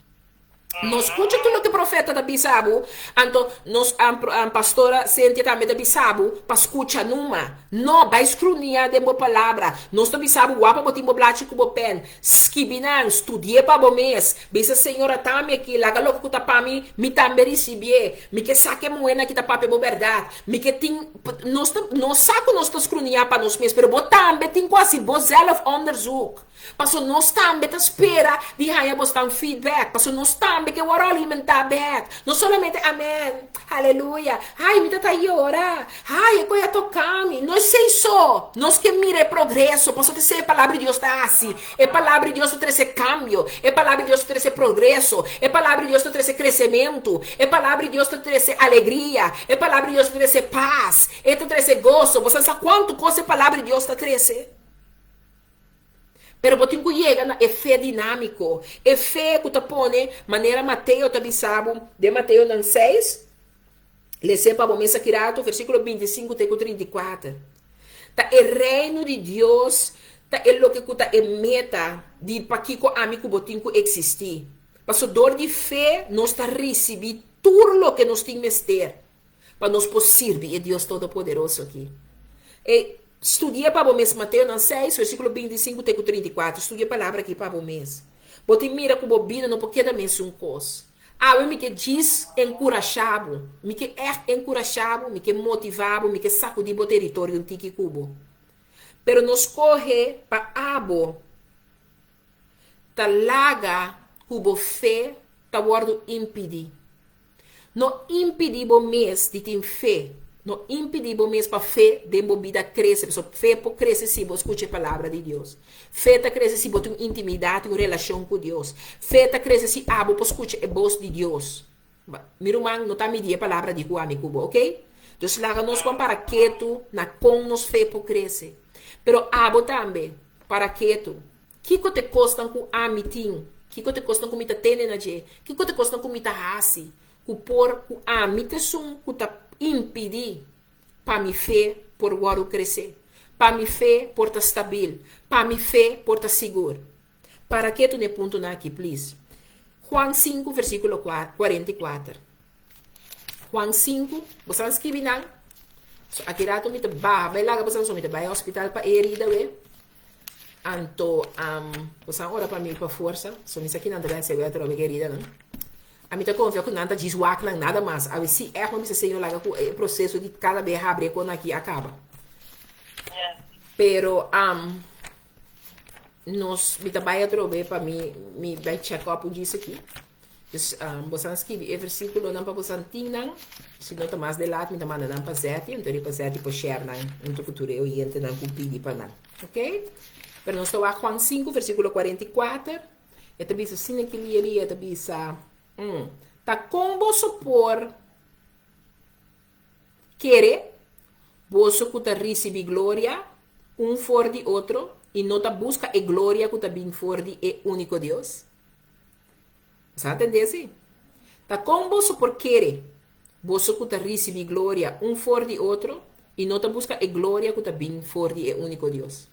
No skucha tur loke profeta ta bisa bo, anto nos pastora Cynthia tambe ta bisa bo pa skucha numa. No, bai skrunia den bo palabra. Nos ta bisa bo wak pa bo tin bo blachi ku bo pen. Skibi nan, studi'é pa bo mes. Bisa, Señor, ata mi aki, laga loke ku ta pa mi, mi tambe risibié. Mi ke sa ke muhénan aki ta papia bo bèrdat. Mi ke tin, nos ta, nos sa ku nos ta skrunia pa nos mes, pero bo tambe tin ku hasi bo zelf onderzoek. Paso nos tambe ta spera di haña bosnan feedback. Paso nos tambe ke wòrdu alimentá bèk. No solamente amèn, haleluya, ai mi ta ta yora, ai e koi a toká mi. No esei so. Nos ke mira e progreso. Paso ta esei e Palabra di Dios ta hasi. E Palabra di Dios ta trese kambio. E Palabra di Dios ta trese progreso. E Palabra di Dios ta trese kresementu. E Palabra di Dios ta trese alegria. E Palabra di Dios ta trese pas. E ta trese goso. Bo sa sa kuantu kos e Palabra di Dios ta trese? Pero bo tin ku yega na e fe dinámiko, e fe ku ta pone, manera Mateo ta bisa bo den Mateonan seis, les'é pa bo mes aki ratu, versíkulo 25 te ku 34. Ta e Reino di Dios ta e loke ku ta e meta di pakiko ami ku bo tin ku eksistí. Pasobra dor di fe nos ta risibí tur loke nos tin mester. Pa nos por sirbi e Dios Todopoderoso aki. E Studia pa bo mes Mateonan seis, versíkulo 25 te ku 34. Studia e palabra aki pa bo mes. Bo tin mira ku bo bida no por keda mesun kos. Awe mi ke djis enkurashá bo. Mi ke ègt enkurashá bo, mi ke motivá bo, mi ke sakudí bo teritorio un tiki ku bo. Pero no skohe pa abo ta laga ku bo fe ta wòrdu impidí. No impidí bo mes di tin fe. No impidí bo mes pa fe den bo bida krese, pasobra fe por krese si bo skucha e Palabra di Dios. Fe ta krese si bo tin un intimidat i un relashon ku Dios. Fe ta krese si abo por skucha e bos di Dios. Mi ruman, no ta midi e palabra di ku ami ku bo, oke? Dus laga nos ban para ketu na kon nos fe por krese. Pero abo tambe, para ketu. Kiko ta e kosnan ku ami tin? Kiko ta e kosnan ku mi ta tene na dje? Kiko ta e kosnan ku mi ta hasi? ku por ku ami ta esun ku ta impidí pa mi fe por wòrdu kresé, pa mi fe por ta stabil, pa mi fe por ta sigur. Para ketu na e puntonan aki, please. Juan sinku versíkulo 44. Juan sinku, bo sa skibi nan? So aki rato mi ta baha bai laga boso, so mi ta bai hospital pa e herida we. Anto, um, bo sa ora pa mi pa forsa, so mi sa ki nan ta bai hasi we atrobe ku herida nan. A mi ta konfia ku nan ta djis wak nan nada mas. Awe si ègt mi bisa Señor laga ku e proseso di kada be habri e kon aki a kaba. Pero, um, nos, mi ta bai atrobe pa mi, mi bai check up un djis aki. Dus, um, boso a skibi e versíkulonan pa boso tin nan. Si no ta mas de laat, mi ta manda nan pa Zeti, anto riba Zeti por share nan hunto ku tur e oyentenan ku pidi pa nan. Ok? Pero nos ta wak Juan 5, versíkulo 44. E ta bisa asina ki lia lia, e ta bisa, mm, ta kon boso por kere, boso ku ta risibí gloria un for di otro i no ta buska e gloria ku ta bin for di e úniko Dios? Boso a tende esei? Ta kon boso por kere, boso ku ta risibí gloria un for di otro i no ta buska e gloria ku ta bin for di e úniko Dios?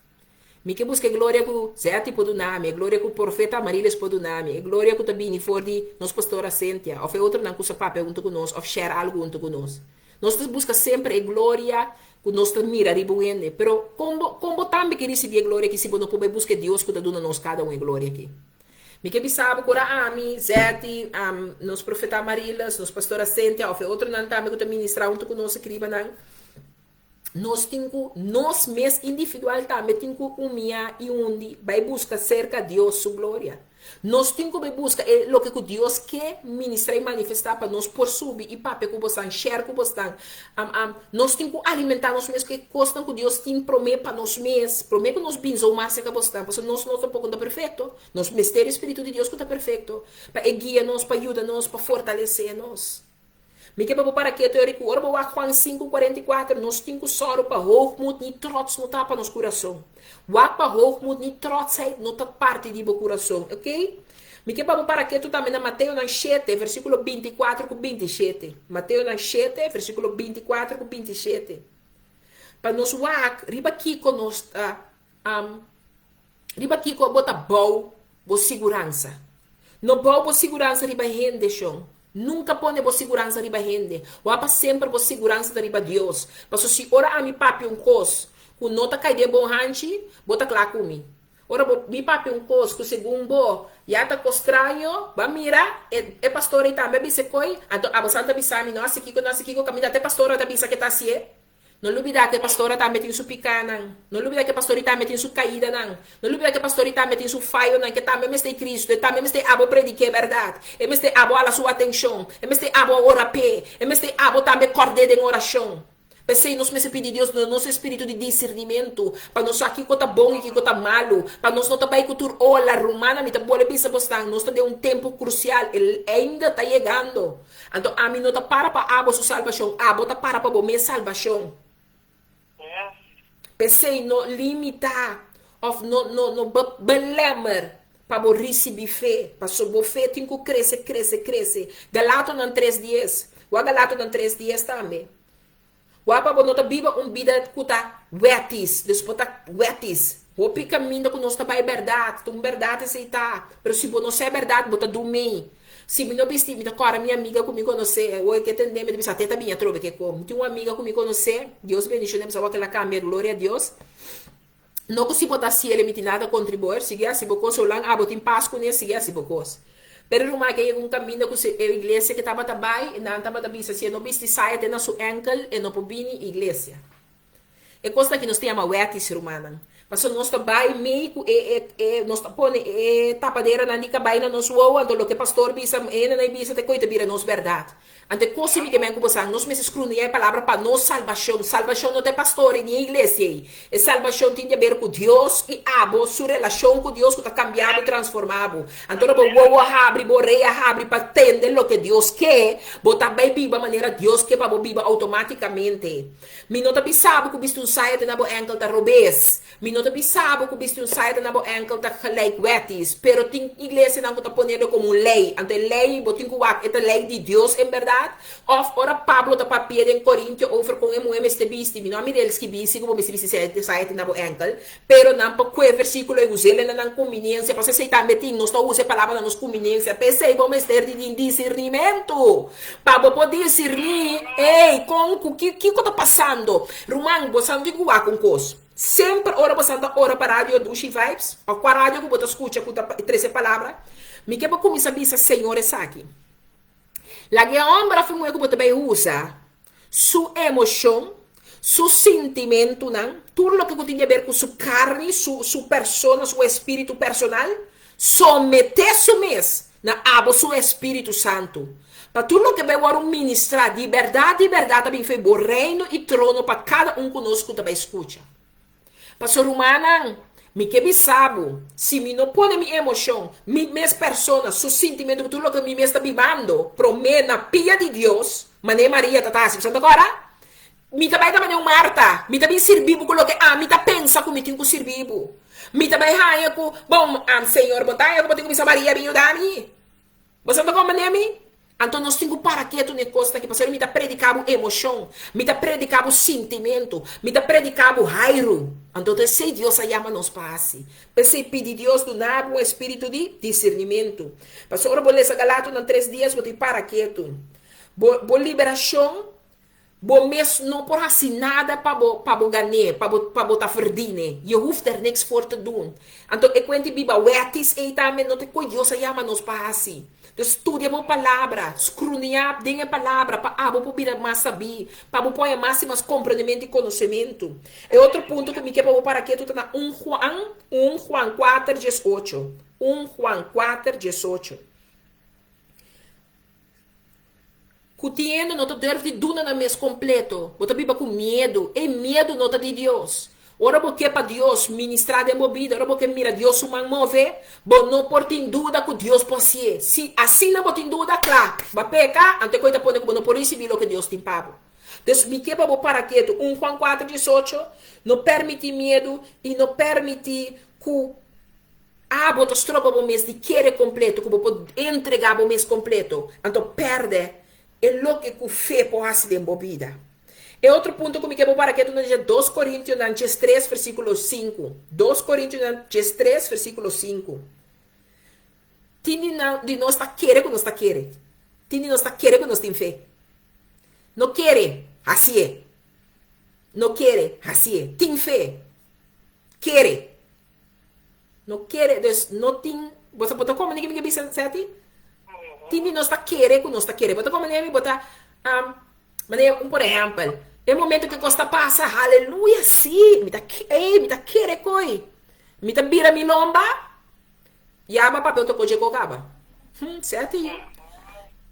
Mi ke buska e gloria ku Zetty por duna mi, e gloria ku Profeta Amarilis por duna mi, e gloria ku ta bini for di nos Pastora Cynthia òf e otronan ku sa papia huntu ku nos òf share algu huntu ku nos. Nos ta buska semper e gloria ku nos ta mira riba un hende. Pero kon bo kon bo tambe ke risibí e gloria aki si bo no por bai buska e Dios ku ta duna nos kada un e gloria aki? Mi ke bisa bo ku ora ami, Zetty, nos Profeta Amarilis, nos Pastora Cynthia òf e otronan tambe ku ta ministrá huntu ku nos aki riba nan, Nos tin ku, nos mes individual tambe tin ku humiá i hundi bai buska serka Dios su gloria. Nos tin ku bai buska e loke ku Dios ke ministrá i manifestá pa nos por subi i papia ku bosnan, share ku bosnan. Am, am, nos tin ku alimentá nos mes ku e kosnan ku Dios tin promé pa nos mes, promé ku nos bin zomaar serka bosnan, pasobra nos no tampoko no ta perfekto. Nos mester e Spiritu di Dios ku ta perfekto pa e guia nos, pa yuda nos, pa fortalesé nos. Mi ke pa bo para ketu eri ku ora bo wak Juan 5:44 nos tin ku sòru pa hoogmoed ni trots no tapa nos kurason. Wak pa hoogmoed ni trotsheid no ta parti di bo kurason, ok? Mi ke pa bo para ketu tambe na Mateonan 7 versíkulo 24 ku 27. Mateonan 7 versíkulo 24 ku 27. Pa nos wak riba kiko nos ta um, Riba kiko bo ta bou bo siguransa? No bou bo siguransa riba hende, shon. Nunka pone bo siguransa riba hende. Wak pa semper bo siguransa ta riba Dios. Paso si ora ami papia un kos ku no ta kai den bo hanchi, bo ta kla ku mi. Ora bo mi papia un kos ku segun bo ya ta kos straño, bo a mira, e e pastor ei tambe a bisa e koi, anto abo san ta bisa mi no hasi kiko, no hasi kiko, kaminda ta e pastor a ta bisa ke ta hasié. No lubidá ku e pastora tambe tin su pikánan. No lubidá ku e pastori tambe tin su kaidanan. No lubidá ku e pastori tambe tin su fayonan, ku e tambe mester e Kristu, e tambe mester abo prediká e bèrdat, e mester abo hala su atenshon, e mester abo ora p'e, e mester abo tambe kòrd'é den orashon. P'esei nos mester pidi Dios duna nos e spiritu di disernimentu, pa nos sa kiko ta bon i kiko ta malu, pa nos no ta bai ku tur ola. Rumannan, mi ta bolbe bisa bosnan, nos ta den un tempu krusial, e einde ta yegando. Anto ami no ta para pa abo su salbashon, abo ta para pa bo mes salbashon. P'esei no limitá òf no no no belemmer pa bo risibí fe, pasobra bo fe tin ku krese, krese, krese. Galatonan 3:10. Wak Galatonan 3:10 tambe. Wak pa bo no ta biba un bida ku ta wètis, dus bo ta wètis. Hopi kaminda ku nos ta bai bèrdat, ta un bèrdat esei ta, pero si bo no sa e bèrdat bo ta dumei. Si mi no bisti, mi ta kòrda mi amiga ku mi konosé, awor e ke tende mi ta bisa te ta bin atrobe ke kom. Mi tin un amiga ku mi konosé, Dios bendishon'é, mi sa wak el a kambia, gloria a Dios. No ku si bo ta hasiel e mi tin nada kontra bo, er sigui hasi bo kos, solan abo tin pas kuné, sigui hasi bo kos. Pero ruman ke yega un kaminda ku si e iglesia ke tabata bai, nan tabata bisa si e no bisti saya te na su enkel, e no por bini iglesia. E kosnan aki nos ta yama wètis, rumannan. Pasobra nos ta bai mei ku e e e nos ta pone e tapaderanan di kabai na nos wowo, anto loke pastor bisa, hendenan a bisa ta koe ta bira nos bèrdat. Anto e kos mi ke men ku bo sa, nos mester skruniá e palabra pa nos salbashon. Salbashon no ta e pastor ei ni e iglesia ei. E salbashon tin di aber ku Dios i abo, su relashon ku Dios ku ta kambia bo i transformá bo. Anto ora bo wowo a habri, bo orea a habri pa tende loke Dios ke, bo ta bai biba manera Dios ke pa bo biba outomátikamente. Mi no ta bisa bo ku bisti un saya te na bo ènkel ta robes. Mi no. no ta bisa bo ku bisti un saida na bo enkel ta gelijk wettisch, pero tin iglesianan ku ta ponelo komo un lei, anto e lei bo tin ku wak e ta lei di Dios en bèrdat? Òf ora Pablo ta papia den Korintio over kon e muhé mester bisti, mi no a mira el skibí si ku bo mester bisti saida na bo enkel, Pero nan por kue versíkulo i us'é na nan kumbiniensia, pasobra esei tambe tin, nos ta usa e palabra na nos kumbiniensia. P'esei bo mester di tin disirnimentu pa bo por disirní, Ey, kon ku ki, kiko ta pasando? Ruman, bo sa no tin ku wak un kos. Semper ora bo sa ta ora pa radio Dushi Vibes òf kua radio ku bo ta skucha ku ta trese e palabra, mi ke bo kuminsá bisa Señor esaki. Laga e hòmber òf e muhé ku bo ta bai usa su emoshon, su sintimentunan, tur loke ku tin di aber ku su karni, su su persona, su espíritu personal, someté su mes na abo su Espíritu Santu. Pa tur loke bai wòrdu ministrá di bèrdat, di bèrdat ta bin fo'i bo reino i trono pa kada un ku nos ku ta bai skucha. Paso rumannan, mi ke bisa bo, si mi no pone mi emoshon, mi mes persona, su sintimentu ku tur loke mi mes ta bibando promé na pia di Dios, manera Maria ta ta hasi, bo sa ta kòrda? Mi ta bai ta manera un Marta, mi ta bin sirbi bo ku loke ami ta pensa ku mi tin ku sirbi bo. Mi ta bai haña ku, bon, Señor, bo ta haña ku bo tin ku bisa Maria bin yuda mi? Bo sa ta komprendé mi? Anto nos tin ku para ketu na e kosnan aki, pasobra mi ta prediká bo emoshon, mi ta prediká bo sintimentu, mi ta prediká bo hairu. Anto ta esei Dios a yama nos pa hasi. P'esei pidi Dios duna bo un espíritu di disirnimentu. Pasobra ora bo lesa Galatonan tres dies, bo tin para ketu. Bo bo liberashon Bo mes no por hasi nada pa bo pa bo gan'é, pa bo pa bo ta verdin'é. Je hoeft er niks voor te doen. Anto e kuenti biba wètis ei tambe no ta koe Dios a yama nos pa hasi. Dus studia bo palabra, skrunia den e palabra pa abo por bira mas sabí, pa bo por haña mas i mas komprendementu i konosementu. E otro punto ku mi ke pa bo para ketu ta na un Juan, un Juan kuater diesocho, un Juan kuater diesocho. Ku tin hende no ta durf di duna nan mes kompleto. Bo ta biba ku miedu. E miedu no ta di Dios. Ora bo ke pa Dios ministrá den bo bida, ora bo ke mira Dios su man move, bo no por tin duda ku Dios por hasié. Si asina bo tin duda, kla, bo a peka, anto e koi ta pone ku bo no por risibí loke Dios tin pa bo. Dus mi ke pa bo para ketu. Un Juan kuater diesocho, No permití miedu i no permití ku. Abo ta stroba bo mes di kere kompleto ku bo por entregá bo mes kompleto, anto pèrdè e loke ku fe por hasi den bo bida. E otro punto ku mi ke bo para ketu na dje Dos Korintionan diestres versíkulo sinku. Dos Korintionan diestres versíkulo sinku. Tin di nan di nos ta kere ku nos ta kere. Tin di nos ta kere ku nos tin fe. No kere, hasié. No kere, hasié. Tin fe. Kere. No kere, dus no tin, bo sa bo ta komprende ke mi ke bisa Seti? Tin di nos ta kere ku nos ta kere. Bo ta komprende mi? Bo ta, manera un por ehèmpel, e momento ke kos ta pasa, haleluya, si, mi ta, ey, mi ta kere koi. Mi ta bira mi lomba, ya bo a papia otro kos dje kos kaba. Hm, Seti,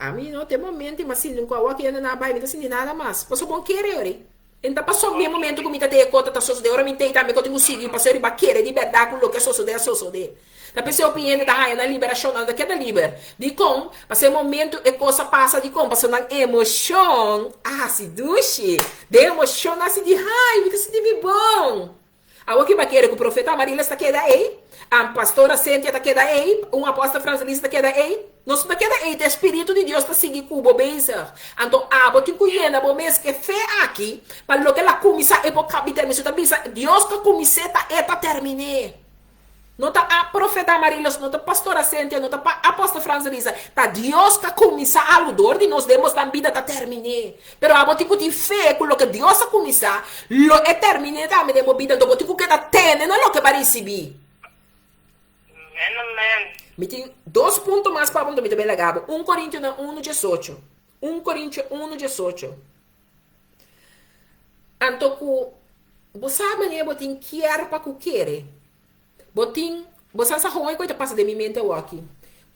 ami no, te momento mi a sinti un kos, awor ke na bai mi ta sinti nada mas. Pasobra bo kere ori. E ta pasó mi e momento ku mi ta den e kota ta sosodé, ora mi tei tambe ku tin ku sigui pasó riba kere di bèrdat ku loke a sosodé a sosodé. Ta p'esei hopi hende ta haña nan liberashon, nan ta keda liber. Dikon? Pasó e momento e kos a pasa dikon? Pasó nan emoshon a hasi dushi. Den emoshon nan a sinti, hai, mi ta sinti mi bon. Awor ki bo a kere ku profeta Amariles ta keda ei? Am pastora Cynthia ta keda ei? Un apostel Francelisa ta keda ei? Nos no ta keda ei, ta e spiritu di Dios ta sigui ku bo bezig. Anto abo tin ku yena bo mes ku e fe aki pa loke el a kuminsá e por kabi terminá. Su ta bisa Dios ku a kumins'é ta e ta termin'é. No ta a profeta Amarilos, no ta pastora Cynthia, no ta pa apostel Francelisa. Ta Dios ku a kuminsá algu dor di nos den bosnan bida ta termin'é. Pero abo tin ku tin fe ku loke Dios a kuminsá, lo e termin'é tambe den bo bida. Anto bo tin ku keda tene na loke bo a risibí. Amen, amen. Mi tin dos punto mas pa bo, anto mi ta bai laga bo. Un Korintionan unu diesocho. Un Korintio unu diesocho. Anto ku bo sa manera bo tin kier pa ku kere. Bo tin, bo sa sa hooi ku ta pasa den mi mente awoki.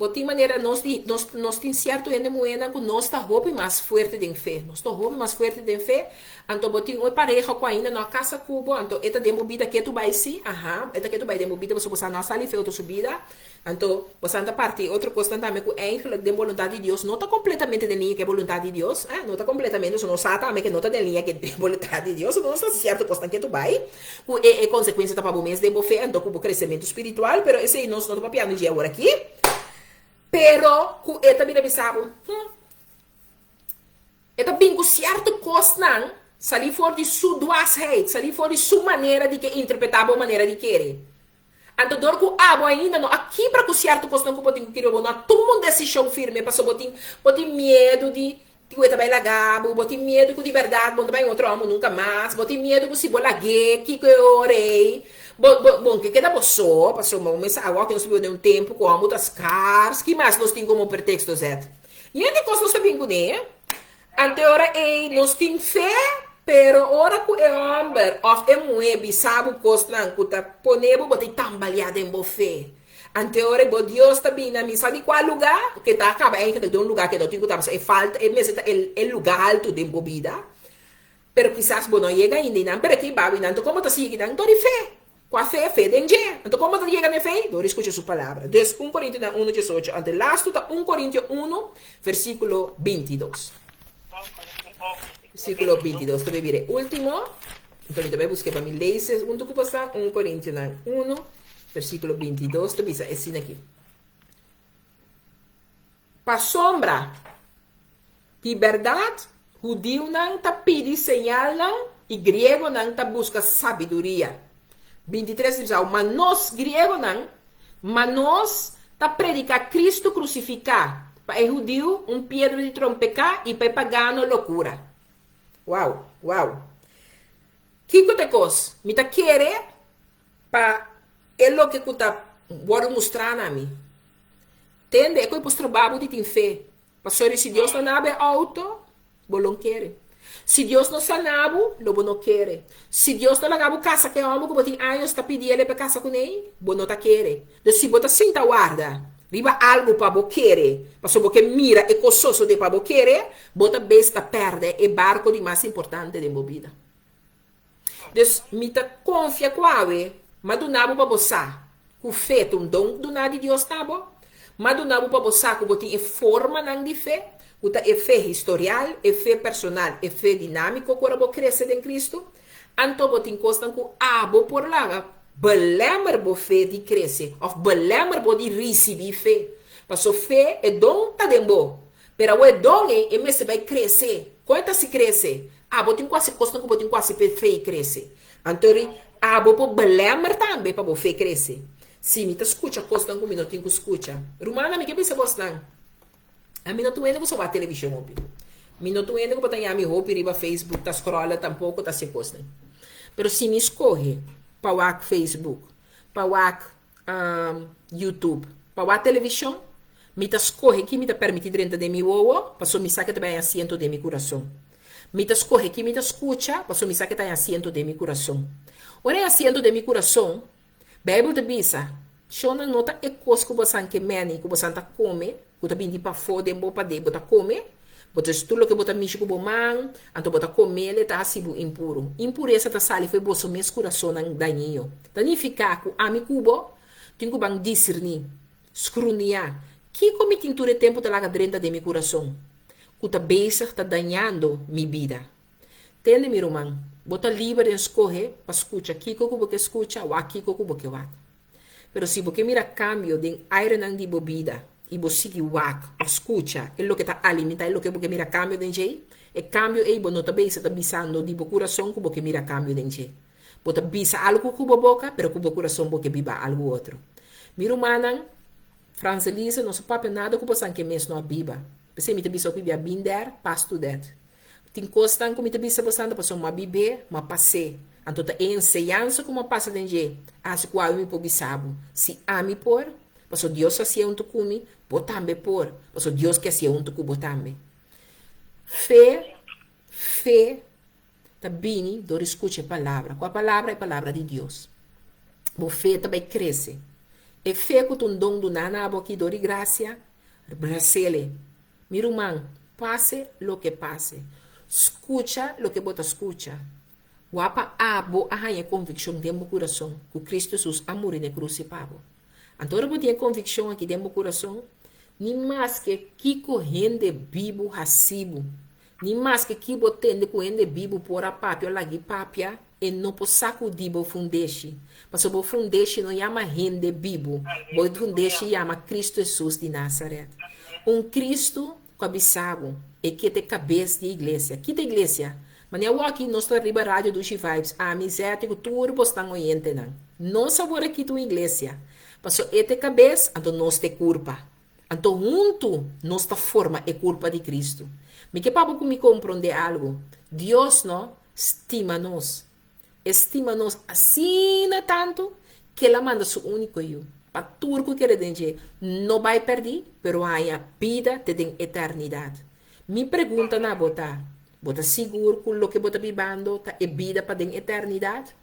Bo tin manera nos di nos nos tin sierto hende muhénan ku nos ta hopi mas fuerte den fe. Nos ta hopi mas fuerte den fe. Anto bo tin un pareha ku ainda no a kasa ku bo, anto e ta den bo bida ketu bai si, aha, e ta ketu bai den bo bida pasobra bo sa no a sali fe otro su bida. Anto bo sa ta parti otro kosnan tambe ku eigenlijk den boluntat di Dios no ta kompletamente den liña ku e boluntat di Dios, eh, no ta kompletamente, so nos sa tambe ku no ta den liña ku e boluntat di Dios, so nos ta hasi sierto kosnan ketu bai ku e e konsekuensia ta pa bo mes den bo fe anto ku bo kresementu spiritual, pero esei nos no ta papiando dje awor aki. Pero ku e ta bira bisa bo, hm, e ta bin ku sierto kosnan salí for di su dwaasheid, salí for di su manera di ke interpretá bo manera di kere. Anto dor ku abo ainda no a kibra ku sierto kosnan ku bo tin ku kere, bo no a tuma un desishon firme pasobra bo tin bo tin miedu di ku e ta bai laga bo, bo tin miedu ku di bèrdat bo no ta bai otro hòmber nunka mas, bo tin miedu ku si bo lag'é kiko e ora ei, bo bo bo ke keda bo so pasobra bo mester awor ku nos ta biba den un tempu ku hòmber ta skars, ki mas nos tin komo pretexto zet? Yende kos nos ta bin kuné. Ante ora ei nos tin fe, pero ora ku e hòmber òf e muhé bisa bo kosnan ku ta pone bo bo ta tambaleá den bo fe. Ante ora ei bo Dios ta bini na mi sa di kua lugá, ke ta kaba eigenlijk den un lugá ke no tin ku ta pasobra e falta e mester ta e lugá haltu den bo bida, pero kisas bo no yega ainda einan, pero ke babi nan, anto kon bo ta sigui nan? Dor di fe. Kua fe? Fe den dje. Anto kon bo ta yega na e fe? Dor di skucha su palabra. Dus, un Korintionan unu diesocho, anto e lastu ta un Korintio unu, versíkulo bintidos. Versíkulo bintidos. Ta bai bira e último. Anto mi ta bai buska pa mi lees huntu ku boso. Un Korintionan unu, versíkulo bintidos ta bisa esina aki. Pasobra, di bèrdat, hudiunan ta pidi señalnan i griegonan ta buska sabiduria. 23 ta bisa, Ma nos griegonan, ma nos ta prediká Kristu krusifiká, pa e hudiu un piedra di trompeká i pa e pagano lokura. Wow, wow! Kiko ta e kos? Mi ta kere pa e loke ku ta wòrdu mustrá na mi. Tende, e koe por stroba bo di tin fe. Pasobra si Dios no naba e outo, bo lo kere. Si Dios no sana bo, lo bo no kere. Si Dios no laga bo kasa ku e hòmber ku bo tin años ta pidi el pa kasa kuné, bo no ta kere. Dus si bo ta sinta warda riba algu pa bo kere, pasobra bo ke mira e kos sosodé pa bo kere, bo ta bes ta pèrdè e barko di mas importante den bo bida. Dus mi ta konfia ku awe m'a duna bo pa bo sa ku fe ta un don duná di Dios na bo. M'a duna bo pa bo sa ku bo tin e formanan di fe, ku ta e fe historial, e fe personal, e fe dinámiko ku ora bo krese den Kristu. Anto bo tin kosnan ku abo por laga belemmer bo fe di krese òf belemmer bo di risibí fe. Paso fe, e don ta den bo, pero awor e don ei e mester bai krese. Kon e ta hasi krese? Abo tin ku hasi kosnan ku bo tin ku hasi pa e fe krese. Anto ri, abo por belemmer tambe pa bo fe krese. Si mi ta skucha kosnan ku mi no tin ku skucha. Rumannan, mi ke bisa bosnan, ami no ta un hende ku sa wak televishon hopi. Mi no ta un hende ku bo ta yami hopi riba Facebook ta scrolla tampoko ta hasi kosnan. Pero si mi skohe pa wak Facebook, pa wak YouTube, pa wak televishon, mi ta skohe ki mi ta permití drenta den mi wowo, pasobra mi sa ke ta bai haña asiento den mi kurason. Mi ta skohe ki mi ta skucha, pasobra mi sa ke ta haña asiento den mi kurason. Ora haña asiento den mi kurason, Beibel ta bisa, Shonnan no ta e kos ku bosan ke meni, ku bosan ta kome, ku ta bini pafó den bo paden, bo ta kome, bo ta tur loke bo ta mishi ku bo man, anto bo ta komel, e ta hasi bo impuru. Impuresa ta sali for e boso mes kurasonnan dañino. Ta nifiká ku ami ku bo tin ku ban disirní, skruniá, kiko mi tin tur e tempu ta laga drenta den mi kurason, ku ta bezig ta dañando mi bida. Tende mi ruman, bo ta liber den skohe pa skucha kiko ku bo ke skucha, wak kiko ku bo ke wak. Pero si bo ke mira kambio den airenan di bo bida i bo sigui wak òf skucha e loke ta alimentá e loke bo ke mira kambio den dje, e kambio ei bo no ta bisa ta bisando di bo kurason ku bo ke mira kambio den dje. Bo ta bisa algu ku bo boka, pero ku bo kurason bo ke biba algu otro. Mi rumannan, Franselise, no sa papia nada ku bo san ke mes no a biba. P'esei mi ta bisa ku bia bin der, pas tu det. Tin kosnan ku mi ta bisa bosan ta pasobra mi a bib'é, mi a pas'é. Anto ta e enseñansa ku mi a pasa den dje a hasi ku awe mi por bisa bo, si ami por, pasobra Dios a hasié huntu ku mi, bo tambe por, pasobra Dios ke hasié huntu ku bo tambe. Fe, fe ta bini dor di skucha e palabra. Kua palabra? E palabra di Dios. Bo fe ta bai krese. E fe ku ta un don duná na abo aki dor di grasia, bras'ele. Mi ruman, pase loke pase, skucha loke bo ta skucha. Wak pa abo a haña e konvikshon den bo kurason ku Kristu Hesus a muri na e krus pa bo. Anto ora bo tin e konvikshon aki den bo kurason, ni maske kiko hende bibu hasi bo, ni maske ki bo tende ku hende bibu por a papia o lag'i papia, e no por sakudí bo fundeshi. Pasobra bo fundeshi no yama hende bibu, bo fundeshi yama Kristu Hesus di Nazaret. Un Kristu ku a bisa bo, e ke ta e kabes di e iglesia. Ki ta iglesia? Manera awor aki nos ta riba Radio Dushi Vibes, ami, Zetty ku tur bosnan oyentenan. Nos awor aki ta un iglesia. Paso e ta e kabes, anto nos ta e kurpa. Anto huntu nos ta forma e kurpa di Kristu. Mi ke pa bo ku mi komprondé algu. Dios no stima nos. E stima nos asina tantu ku el a manda su úniko Yu, pa tur ku kere den dje no bai pèrdí, pero haña bida te den eternidat. Mi pregunta na bo ta, Bo ta sigur ku loke bo ta bibando ta e bida pa den eternidat?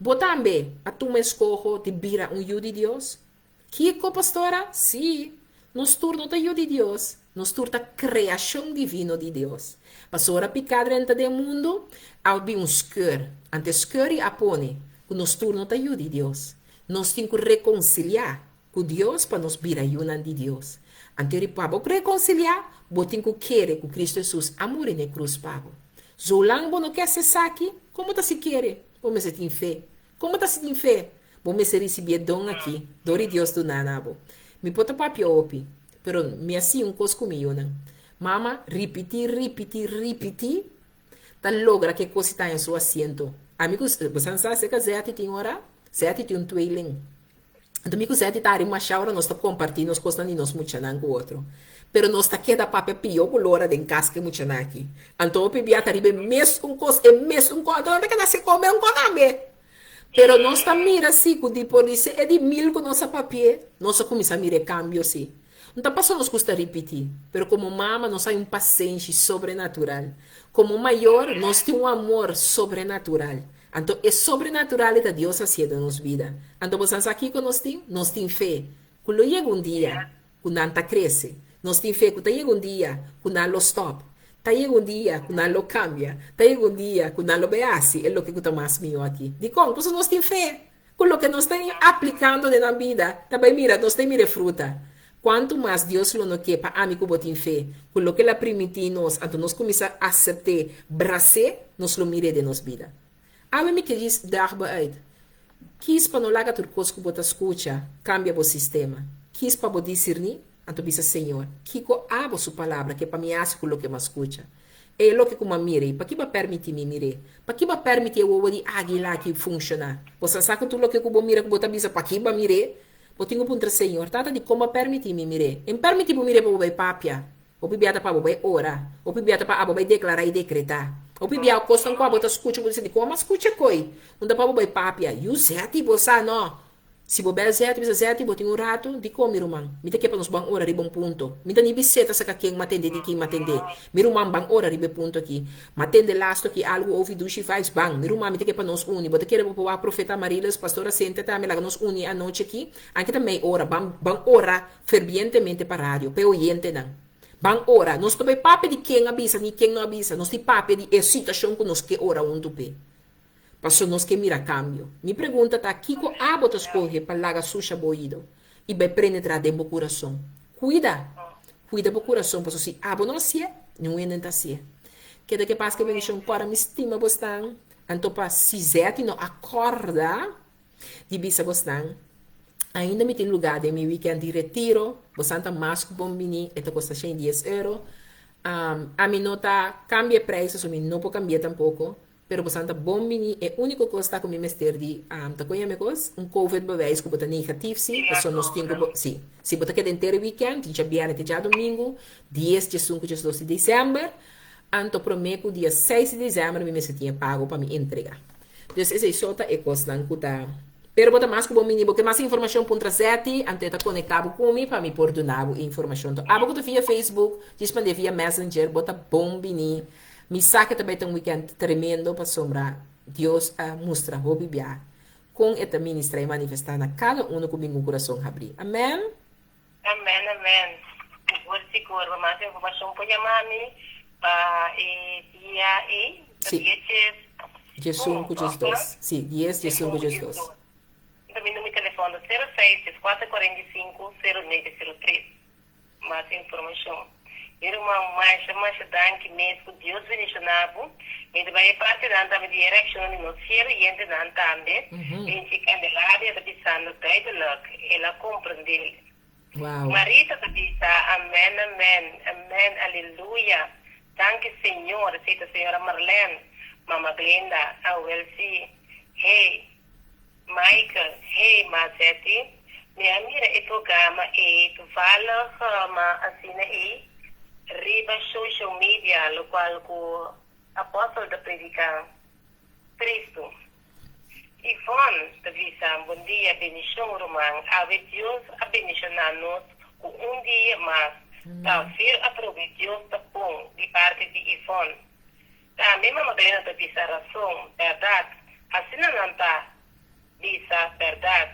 Bo tambe a tuma eskoho di bira un yu di Dios? Kiko, pastora? Sí, nos tur no ta yu di Dios, nos tur ta kreashon divino di Dios. Pasobra piká drenta den mundu, a bin un skeur. Anto e skeur i a pone ku nos tur no ta yu di Dios. Nos tin ku rekonsiliá ku Dios pa nos bira yunan di Dios. Anto ri pa bo rekonsiliá, bo tin ku kere ku Kristu Hesus a muri na e krus pa bo. Zolang bo no ke hasi esaki, kon bo ta si kere? Bo mester tin fe. Kon bo ta si tin fe? Bo mester risibí e don aki, dor di Dios duná na bo. Mi por ta papia hopi, pero mi a siña un kos ku mi yunan. Mama, ripití, ripití, ripití, ta logra ku e kos ta haña su asiento. Ami ku, bo sa sa Zeti tin ora? Zeti tin un tweeling. Anto mi ku Zeti ta hari masha ora nos ta kompartí nos kosnan di nos muchanan ku otro. Pero nos ta keda papia pió ku lora den kas ku e muchanan aki. Anto hopi bia ta riba e mesun kos, e mesun kos. Anto nan ta keda hasi kome un kos tambe. Pero nos ta mira si ku di por di e di mil ku nos a papi'é, nos a kuminsá mira e kambio si. No ta pasobra nos gusta ripití, pero komo mama nos hay un pasenshi sobrenatural. Komo mayor nos tin un amor sobrenatural. Anto e sobrenatural e ta Dios hacié den nos bida. Anto bo sa sa kico nos tin? Nos tin fe cu lo yega un dia cu nan ta crece. Nos tin fe cu ta yega un dia cu nan lo stop. Ta yega un dia cu nan lo cambia. Ta yega un dia cu nan lo bay haci e loke cu ta mas miho aki. Dicon? Pasobra nos tin fe cu loke nos ta aplicando den nan bida ta bay mira, nos ta mira e fruta. Cuanto mas Dios lo no ke pa ami cu bo tin fe cu loke el a primiti nos, anto nos cuminsa acept'é, bras'é, nos lo mir'é den nos bida. Awe mi ke djis daag bo uit. Kis pa no laga tur cos cu bo ta scucha cambia bo sistema. Kis pa bo discerni, anto bisa Señor, kico abo su palabra ke pa mi haci cu loke m'a scucha? E loke cu m'a mira i paki b'a permiti mi mir'é? Paki b'a permiti e wowo di aguila aki funciona? Bo sa sa cu tur loke cu bo mira cu bo ta bisa paki b'a mir'é? Bo tin ku puntra Señor, Tata, dikon bo a pèrmití mi mir'é? E pèrmití bo mir'é pa bo bai papia. Hopi bia ta pa bo bai ora. Hopi bia ta pa abo bai deklará i dekretá. Hopi bia kosnan ku abo ta skucha, bo ta bisa, Dikon amo a skucha koi? Un ta pa bo bai papia. Yu Zeti, bo sa no. Si bo bèl Zeti, bisa, Zeti, bo tin un ratu? Dikon, mi ruman? Mi ta ke pa nos ban ora riba un punto. Mi ta ni bis'é ta saka ken m'atendé di kin m'atendé. Mi ruman, ban ora riba e punto aki. M'atende lastu aki algu ofi dushi vibes. Ban, mi ruman, mi ta ke pa nos uni. Bo ta kere bo por wak Profeta Amarilis, Pastora Cynthia tambe, laga nos uni e anochi aki. Anke ta mei ora. Ban, ban ora fervientemente pa radio, pa e oyentenan. Ban ora. Nos no bai papia di ken a bisa ni ken no a bisa. Nos tin papia di e situacion ku nos ke ora huntu p'e. Paso nos ke mira kambio. Mi pregunta ta, kiko abo ta skohe pa laga susha bo oido i bai penetra den bo kurason? Kuida! Kuida bo kurason, paso si abo no hasié, niun hende no ta hasié. Keda ke pas ke bendishon kòrda mi stima bosnan, anto pa si Zeti no a kòrda di bisa bosnan, ainda mi tin lugá den mi wikènt di retiro, bosan ta mas ku bon bini, e ta kosta shen i dies euro. Ami no ta kambia e preis, paso mi no por kambi'é tampoko. Pero bosan ta bon bini, e unico cos ta cu mi mester di ta con yama e cos? Un covid bewijs cu bo ta negatief si, pasobra nos tin cu bo, si, si bo ta keda henter e weekend, di djabierne te djadomingo, dies, diesuncu, diesdos di december, anto prome cu dia seis di december mi mester tin e pago pa mi entrega. Dus esey so ta e cosnan cu ta, pero bo ta mas cu bon bini, bo ke mas informacion puntra Zetty, anto e ta conecta bo cu mi pa mi por duna bo e informacion. To abo cu ta via Facebook, djis mand'e via messenger, bo ta bon bini. Mi sa ke ta bai ta un weekend tremendo pasobra Dios a mustra hopi bia. Kon e ta ministra i manifestá na kada unu ku bin ku kurason habrí. Amèn! Amèn amèn. Sigur sigur. Pa mas informashon por yama mi pa e dia ei, ta Sí. dia djes Djesun un, ku tòg no? djesdos. Sí, dies, Djesun djesun ku ku djesdos. djesdos. Mi ta bini mi telefòn ta 06 14 45 09 03. Mas informashon. Mi ruman masha masha danki mes ku Dios bendishona bo. Mi ta bai e partinan tambe di e reakshonnan di nos fiel oyentenan tambe. Vinci Candelaria ta bisando duidelijk, el a komprendé. Wow. Marita ta bisa amen amen amen aleluya danki Señor esei ta señora Marlene mama Glenda awel si hey. Michael, Hey, ma Zetty, mi a mira e programa ei toevallig ma asina ei riba social media locual cu Apostel ta predica. Tristu. Yvonne ta bisa, Bon dia, bendicion ruman, awe Dios a bendiciona nos cu un dia mas ta vir atrobe Dios ta bon di parti di Yvonne. Tambe Mama Glenda ta bisa rason, bèrdat. Asina nan ta bisa bèrdat.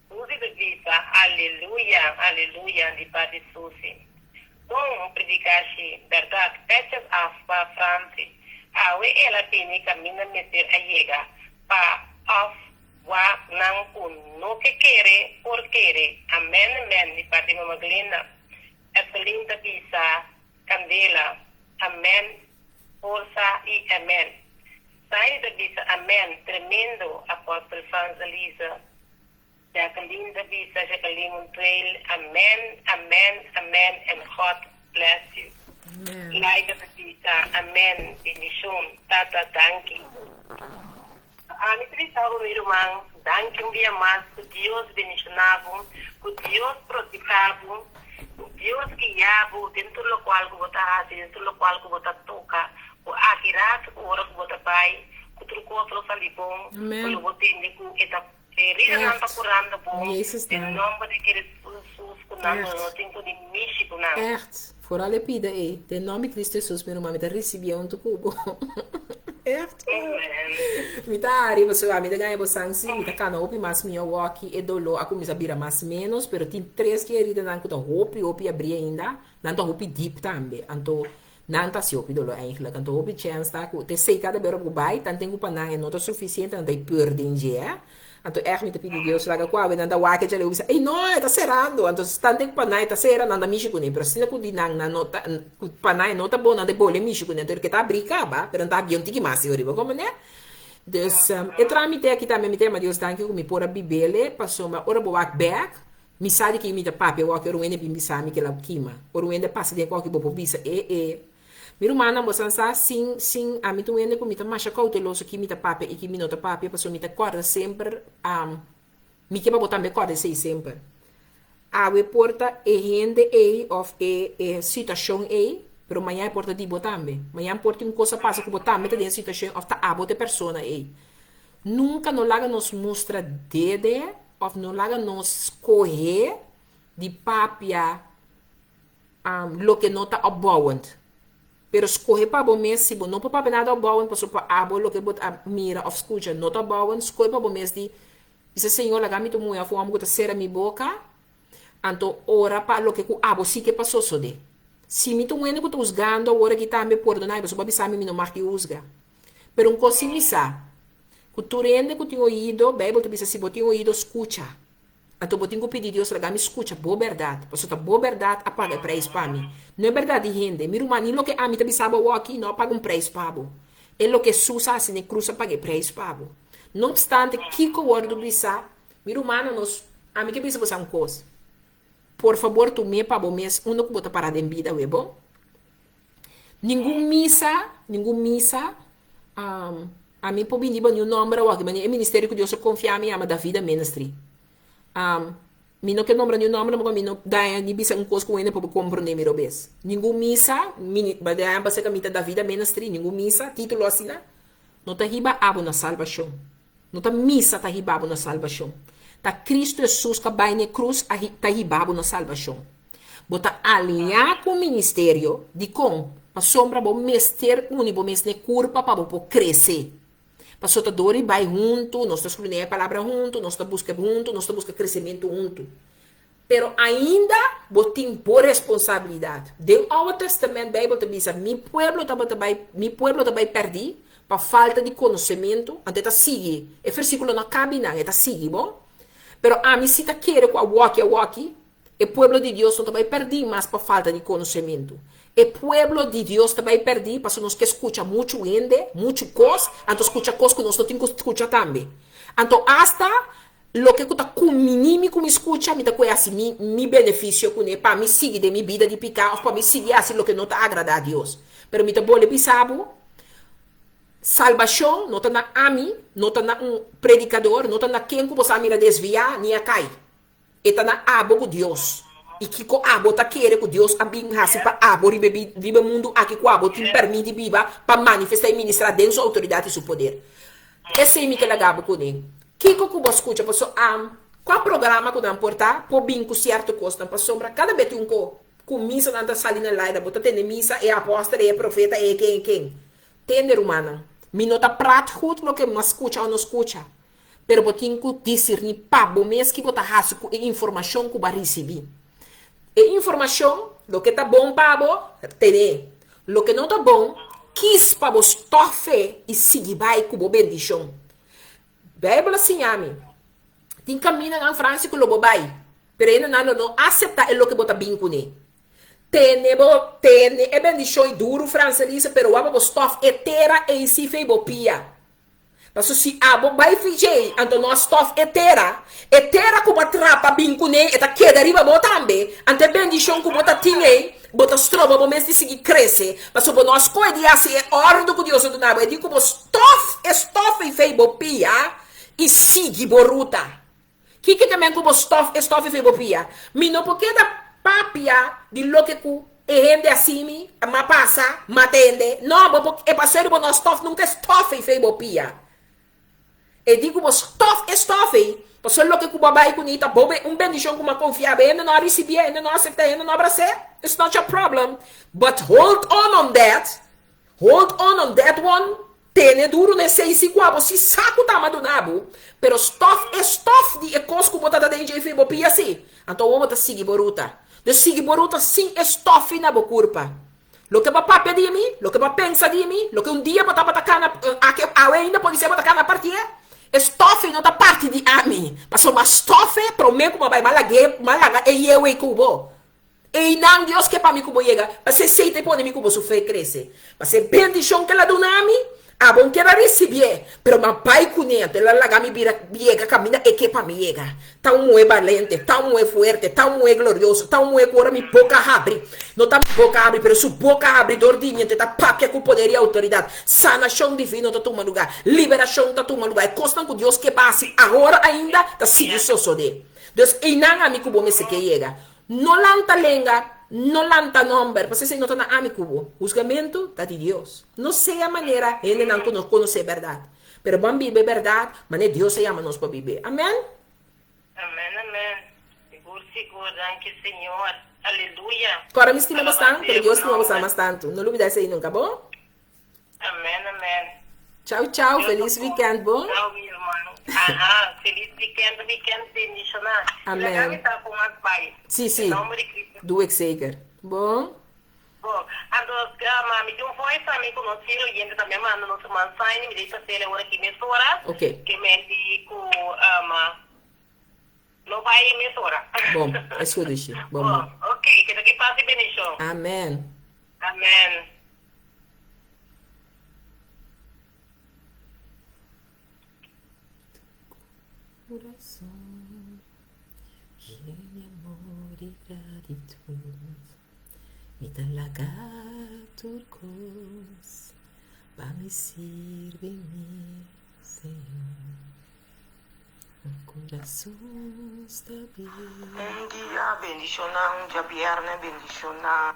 Susi ta bisa aleluya, aleluya di parti Susi. Bon predikashi, bèrdat. Pètjes af pa Fransi. Awe el a bini kaminda mester a yega pa òf wak nan ku no ke kere por kere. Amèn, amèn di parti Mama Glenda. Evelyn ta bisa Candela, Amen, forsa y amen. Saini ta bisa amen, tremendo, Apostel Frans Elisa. Jacqueline ta bisa, Jacqueline Montuel, amen, amen, amen and God bless you. Amen. Laida ta bisa, amen, bendicion, Tata danki. Ami ta bisa bo mi ruman, danki un bia mas ku Dios bendiciona bo, ku Dios proteha bo, ku Dios guia bo den tur locual ku bo ta haci, den tur locual ku bo ta toca, ku aki rato ku ora ku bo ta bay, ku tur cos lo sali bon, ku Amen. lo bo tende ku e ta heridanan ta Echt. curando bo, Jezus den naam. nomber di Cristo Jesus ku nan lo Echt. no tin ku di mishi ku nan. Echt. Vooral e pida ei. Den nomber di Cristo Jesus mi ruman mi ta ricibi hunto cu bo. Echt waar. Amen. Mi ta hari pasobra mi ta gaña bo san si mi ta cana hopi mas mihó woki e doló a cuminsa bira mas menos pero tin tres ki heridanan cu ta hopi hopi abri ainda nan ta hopi diep tambe anto nan ta haci hopi doló eigenlijk anto hopi chens ta cu t'esey cada bera cu bay tanten cu pa nan e no ta suficiente nan ta e peur den dje eh. Anto ègt mi ta pidi Dios laga ku awe nan ta wak e djaleu bisa, Ey no, e ta serando. Anto stante ku panai ta sera, nan ta mishi kuné. Pero asina ku di nan, nan no ta, ku panai no ta bon, nan ta bole mishi kuné. Anto el ke ta abrí kaba, pero nan ta habia un tiki mas riba, komprendé? Dus, e trámite aki tambe mi ta yama Dios danki ku mi por a bibele, pasobra ora bo wak bèk, mi sa di ke mi ta papia wak, ora un hende bin bisa mi kila kima. Ora un hende pasa den koki bo por bisa, e e. Mi rumannan, bosan sa, sin, sin, ami ta un hende ku mi ta masha kouteloso ki mi ta papia i ki mi no ta papia, pasobra mi ta kòrda semper, mi ke pa bo tambe kòrda esei semper. Awe por ta e hende ei òf e, e situashon ei, pero mañan e por ta di bo tambe. Mañan por tin un kos a pasa ku bo tambe ta den e situashon òf ta abo ta e persona ei. Nunka no laga nos mustra dede òf no laga nos skohe di papia Loke no ta opbouwend. Pero skohe pa bo mes, si bo no por papia nada opbouwend pasobra pa abo loke bo ta mira of skucha no ta opbouwend, skohe pa bo mes di bisa Señor laga mi ta un muhé of un hòmber ku ta sera mi boka, anto ora pa loke ku abo si ke pa sosodé. Si mi ta un hende ku ta husgando awor aki tambe pordona mi pasobra bo a bisa mi mi no mag di husga. Pero un kos si mi sa, ku tur hende ku tin oido, Beibel ta bisa si bo tin oido skucha. Anto bo tin ku pidi Dios laga mi skucha bo bèrdat, pasobra ta bo bèrdat a paga e preis pa mi. No e bèrdat di hende. Mi ruman, ni loke ami ta bisa bo awoki no a paga un preis pa bo. E loke Hesus a hasi na e krus a paga e preis pa bo. No opstante kiko wòrdu bisá, mi rumannan, nos, ami ke bisa bo sa un kos. Por fabor tum'é pa bo mes unda ku bo ta pará den bida awe, bon? Ningun misa, ningun misa, ami por bini riba niun nomber awor aki, manera e ministerio ku Dios a konfia mi yama Davida Ministry. Mi no ke nombra niun nomber pasobra mi no daña ni bisa un kos ku hende por komprondé mi robes. Ningun misa, daña pasobra ku mi ta Davida Ministry, ningun misa, título asina, no ta hiba abo na salbashon. No ta misa ta hiba bo na salbashon. Ta Cristo Hesus ku a bai na e krus a ta hiba bo na salbashon. Bo ta aliñá ku un ministerio, dikon? Pasobra bo mester uni bo mes na e kurpa pa bo por krese. Paso ta dor di bai huntu, nos ta skrudiñá e palabra huntu, nos ta buska huntu, nos ta buska kresementu huntu. Pero ainda bo tin bo responsabilidat. Den Oude Testament Beibel ta bisa, Mi pueblo tabata bai, mi pueblo ta bai pèrdí pa falta di konosementu. Anto e ta sigui, e versíkulo no a kabi nan, e ta sigui, bon? Pero ami si ta kere ku awoki awoki e pueblo di Dios no ta bai pèrdí mas pa falta di konosementu. E pueblo di Dios ta bai pèrdí pasobra nos ke skucha muchu hende, muchu kos, anto skucha kos ku nos no tin ku skucha tambe. Anto asta Loke ku ta kumini mi ku mi skucha, mi ta kohe hasi mi mi benefisio kuné pa mi sigui den mi bida di piká òf pa mi sigui hasi loke no ta agradá Dios. Pero mi ta bole bisa bo, salbashon no ta na ami, no ta na un predikador, no ta na ken ku bo sa mira desviá ni a kai. E ta na abo ku Dios. I kiko abo ta kere ku Dios a bin hasi pa abo riba e riba e mundu aki ku abo tin pèrmit di biba pa manifestá i ministrá den su outoridat i su poder. Esei mi ke laga bo kuné. Kiko ku bo skucha paso am kua programa ku nan por ta por bin ku sierto kosnan pasobra kada be tin un ko ku misa nan ta sali na laida bo ta tende misa e apostel e profeta e ken e ken tende rumannan mi no ta prat goed loke mi a skucha o no skucha pero bo tin ku disirni pa bo mes ki bo ta hasi ku e informashon ku bo a risibi e informashon loke ta bon pa bo tene loke no ta bon kis pa bo stof e i sigui bai ku bo bendishon. Bijbel a siña mi, Tin kamindanan Franci ku lo bo bai, pero hendenan lo no aseptá e loke bo ta bin kuné. Tene bo, tene e bendishon i duru Francelisa, pero wak pa bo stòf e tera ei si fei bo pia. Paso si abo bai fi djei, anto no a stòf e tera, e tera ku bo a trapa bin kuné e ta keda riba bo tambe, anto e bendishon ku bo ta tin ei, Bo ta stroba bo mes di sigui krese, pasobra bo no a skohe di hasi e òrdu ku Dios a duna bo. E di ku bo stòf e stòf ei fei bo pia i sigui bo ruta. Kiko ta men ku bo stòf e stòf ei fei bo pia? Mi no por keda papia di loke ku e hende a simi, m'a pasa, m'a tende. No, bo por e pasobra bo no a stòf nunka e stòf ei fei bo pia. E di ku bo stof e stof ei, pasobra loke ku bo a bai kuné ta bo un bendishon ku bo a konfia bo. Hende no a risibié, hende no a aseptá, hende no a bras'é. It's not your problem, but hold on on that, hold on on that one, tene duru na esei si ku abo si sa ku ta ama duna bo, pero stof e stof di e kos ku bo ta ta den dje bo pia si, anto awor bo ta sigui bo ruta. Dus sigui bo ruta sin e stofi na bo kurpa. Loke bo a papia di mi, loke bo a pensa di mi, loke un dia bo tabata kana, aki awe ainda podisé bo ta kana partié, e stòf ei no ta parti di ami, pasobra stòf ei promé ku bo a bai, mi a lag'é, mi a laga e yeu ei ku bo. Einan Dios ke pa mi ku bo yega, pasé esei ta e pone mi ku bo su fe krese. Pasé bendishon ku el a duna mi, Abo N keda risibié, pero m'a bai kuné, anto el a laga mi bira yega kaminda e ke pa mi yega. Ta un muhé balente, ta un muhé fuerte, ta un muhé glorioso, ta un muhé ku ora mi boka habri, no ta mi boka habri, pero su boka habri dor di mi, anto e ta papia ku poder i outoridat. Sanashon divino ta tuma lugá, liberashon ta tuma lugá, e kosnan ku Dios ke pa hasi awor ainda ta sigui sosodé. Dus einan ami ku bo mester ke yega. No lanta lenga, no lanta nomber, pasobra esei no ta na ami ku bo. Husgamentu ta di Dios. No sea manera hendenan ku no konosé bèrdat, pero ban biba e bèrdat manera Dios a yama nos pa bib'é. Amèn. Amèn amèn sigur sigur danki señor aleluya. Kòrda mi stima bosnan, pero Dios stima bosnan mas tantu. No lubida esei nunka, bo? Amen amen. Chau chau feliz weekend bon. Chau mi hermano. Aha feliz weekend weekend bendiciona. Amen. Laga mi sa con mas bai. Si si. Den nomber di Cristo. Doe ik zeker. Bon. Bon. Anto mami tin un voice tambe cu nos fiel oyente tambe manda nos ruman Saini mi debe pasele ora aki mesora. Ok. Ke men di cu no bai mesora. Bon. Es goed Dushi. Bon bon. Ok. Keda ki paz y bendicion. Amen. Amen. Corazón yen di amor y gratitud Mi ta laga tur cos pa mi sirbi mi Señor Un corazón stabil. Un dia bendiciona, un djabierne bendiciona.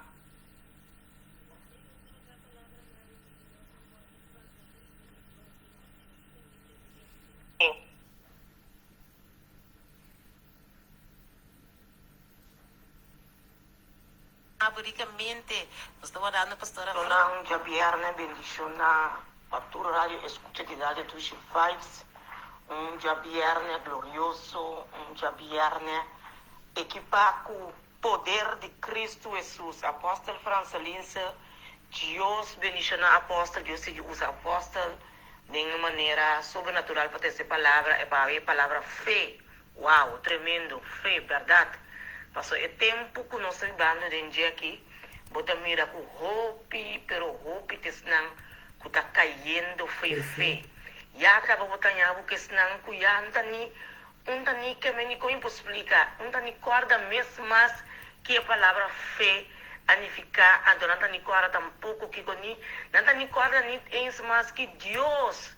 Aburicamente, nos ta wardando Pastora Duna un djabierne bendiciona. Pa tur radio escucha di Radio Dushi Vibes. Un djabierne glorioso, un djabierne ekipa ku poder di Cristo Jesus. Apostel Francelince, Dios bendiciona Apostel, Dios sigui usa Apostel den un manera sobrenatural pa trece palabra, e pa e palabra fe. Wow, tremendo, fe, berdad. Paso e tempo cu nos ta bibando den dje aki, bo ta mira cu hopi, pero hopi t'esnan cu ta cayendo fo'i fe. Ya caba bo ta ña bo cu esnan cu ya no ta ni, un ta ni keme ni con mi por splica, un ta ni corda mes mas ki e palabra fe a nifica, anto nan ta ni corda tampoco kico ni, nan ta ni corda ni eens mas ki Dios,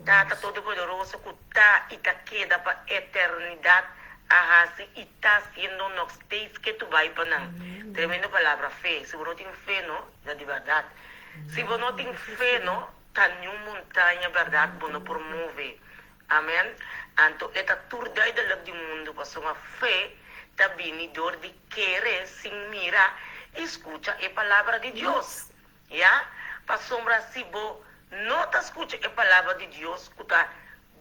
Tata Todopoderoso cu ta i ta keda pa eternidat a hasi i ta hasiendo nog steeds ke tu bai pa nan. Tremendo palabra fe. Si bo no tin fe no, ta di bèrdat. Si bo no tin fe no, ta niun montaña bèrdat bo no por move. Amen. Anto e ta tur duidelik di mundu pasobra fe ta bini dor di kere sin mira i skucha e palabra di Dios. Ya, pasobra si bo no ta skucha e palabra di Dios ku ta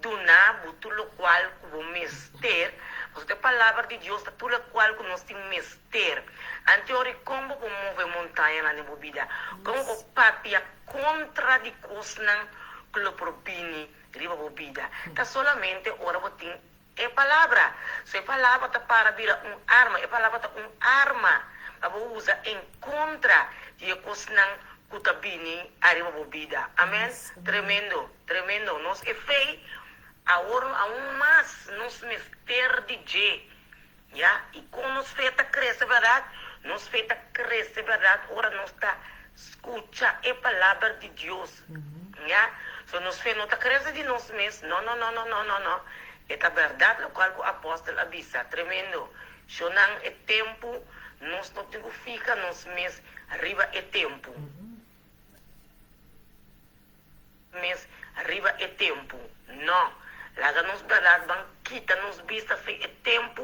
duna bo tur lokual ku bo mester, pasobra e palabra di Dios ta tur lokual ku nos tin mester. Anteori kon bo por move montañanan den bo bida? Kon bo por papia kontra di kosnan ku lo por bini riba bo bida? Ta solamente ora bo tin E palabra. So e palabra ta para bira un arma. E palabra ta un arma pa bo usa en kontra di e kosnan ku ta bini ariba bo bida. Amen. Tremendo, tremendo. Nos e fe awor aun mas nos mester di dje. Ya, i kon nos fe ta krese bèrdat? Nos fe ta krese bèrdat ora nos ta skucha e Palabra di Dios. Ya, so nos fe no ta krese di nos mes, no, no, no, no, no, no, no. E ta bèrdat lokual ku apòstel a bisa. Tremendo! Shonnan, e tempu, nos no tin ku fiha nos mes riba e tempu. Mes riba e tempu. No. Laga nos berdad ban kita nos bista fe e tempu,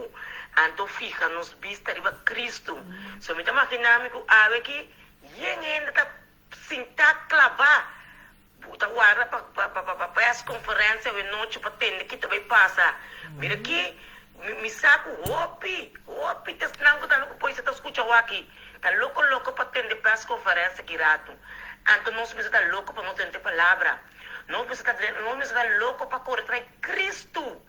anto fiha nos bista riba Cristo. So mi ta magina mi cu awe aki yen hende ta sinta claba ta warda pa pa press conferencia awe nochi pa tende ki ta bay pasa. Mira aki mi sa cu hopi hopi ta esnan cu ta cu poisa ta scucha awaki. Ta loko loko pa tende press conferencia ki ratu. Anto nos mester ta loko pa nos tende palabra. Nos mester ta nos mester ta loko pa kore trai Cristo.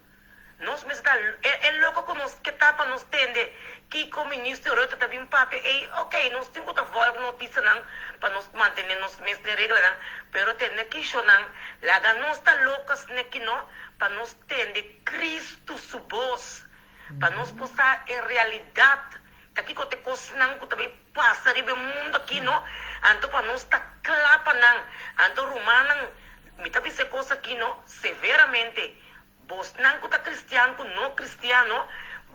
Nos mester ta e e loko ku nos ke ta pa nos tende kiko minister Rutte ta bin papia ey ok nos tin ku ta volg noticianan pa nos mantene nos mes den reglanan pero tende kishonan laga nos ta loko asina no pa nos tende Cristo su bos pa nos por sa e realidad Ta kiko ta e kosnan ku ta bai pasa riba e mundu aki, no? Anto pa nos ta kla pa nan. Anto rumannan, mi ta bisa e kos aki, no, severamente, bosnan ku ta kristian ku no kristian, no,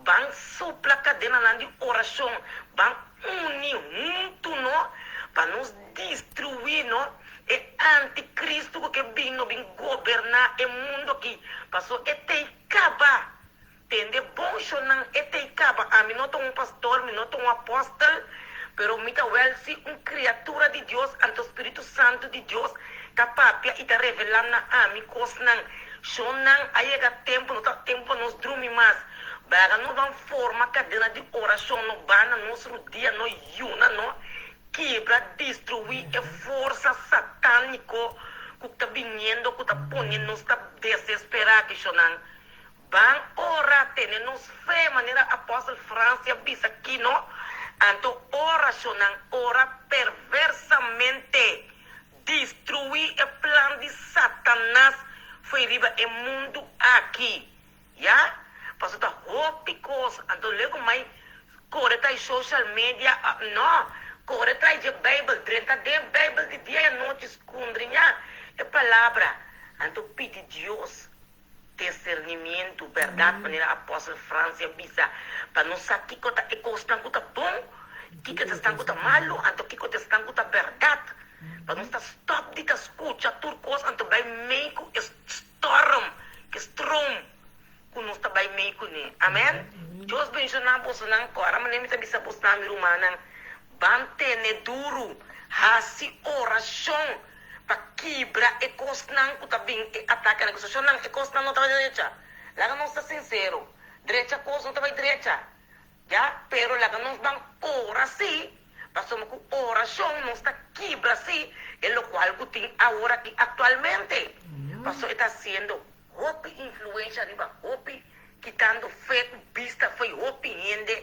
ban supla kadenanan di orashon, ban uni huntu, no, pa nos destruí, no, e antikristu ku ke bin, no, bin goberná e mundu aki, pasobra e tei kaba. Tende bon shonnan e ta i kaba ami no ta un pastor mi no ta un apostel pero mi ta wel si un criatura di Dios anto Spiritu Santu di Dios ta papia i ta revela na ami kosnan shonnan a yega tempo no ta tempo pa nos drumi mas baga no ban forma kadena di orashon no bana nos rudia no yuna no kibra destrui e forsa sataniko ku ta biniendo ku ta pone nos ta desespera ki shonnan Ban ora tene nos fe manera Apostel Francia bisa kino, anto oracionnan ora perversamente destrui e plan di Satanas fo'i riba e mundu aki. Ya, pasobra ta hopi cos, anto luego mai core tra'i social media, no, core tra'i dje Bijbel, drenta den Bijbel di dia i anochi scundriña e palabra, anto pidi Dios Discernimiento, bèrdat, manera apòstel Francia bisa, pa nos sa kiko ta e kosnan ku ta bon, kiko ta esnan ku ta malu, anto kiko ta esnan ku ta bèrdat. Pa nos ta stòp di ta skucha tur kos anto bai mei ku e stòrm, ku e strom ku nos ta bai mei kuné. Amèn. Dios benshoná bosonan. Kòrda manera mi ta bisa bosnan, mi rumannan, ban tene duru, hasi orashon. Pa kibra e kosnan ku ta bin e atakenan ku soshonan e kosnan no ta bai drecha. Laga nos ta sinsero, drecha kos no ta bai drecha. Ya, pero laga nos ban ora sí, pasobra ku orashon nos ta kibra sí e lokual ku tin awor aki aktualmente. Pasobra e ta hasiendo hopi influensha riba hopi, kitando fe ku bista fo'i hopi hende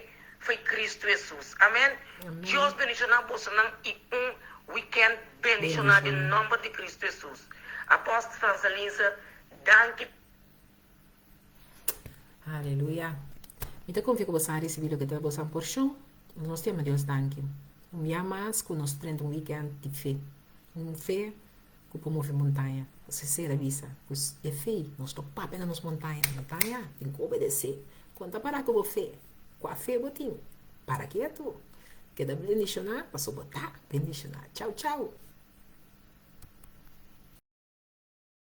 fo'i Kristu Hesus. Amen. Dios bendishoná bosonan i un wikènt bendishoná den nòmber di Kristu Hesus. Apòstel Francelince, danki. Aleluya. Mi ta konfia ku boso a risibí loke ta boso porshon. Nos ta yama Dios danki. Un bia mas ku nos drenta un wikènt di fe. Un fe ku por move montaña. José Sera bisa ku e fe nos lo papia na nos montaña. Montaña tin ku obedesé. Kon ta para ku bo fe? Kua fe bo tin? Para ketu. Keda bendishoná pasobra bo ta bendishoná. Chau chau.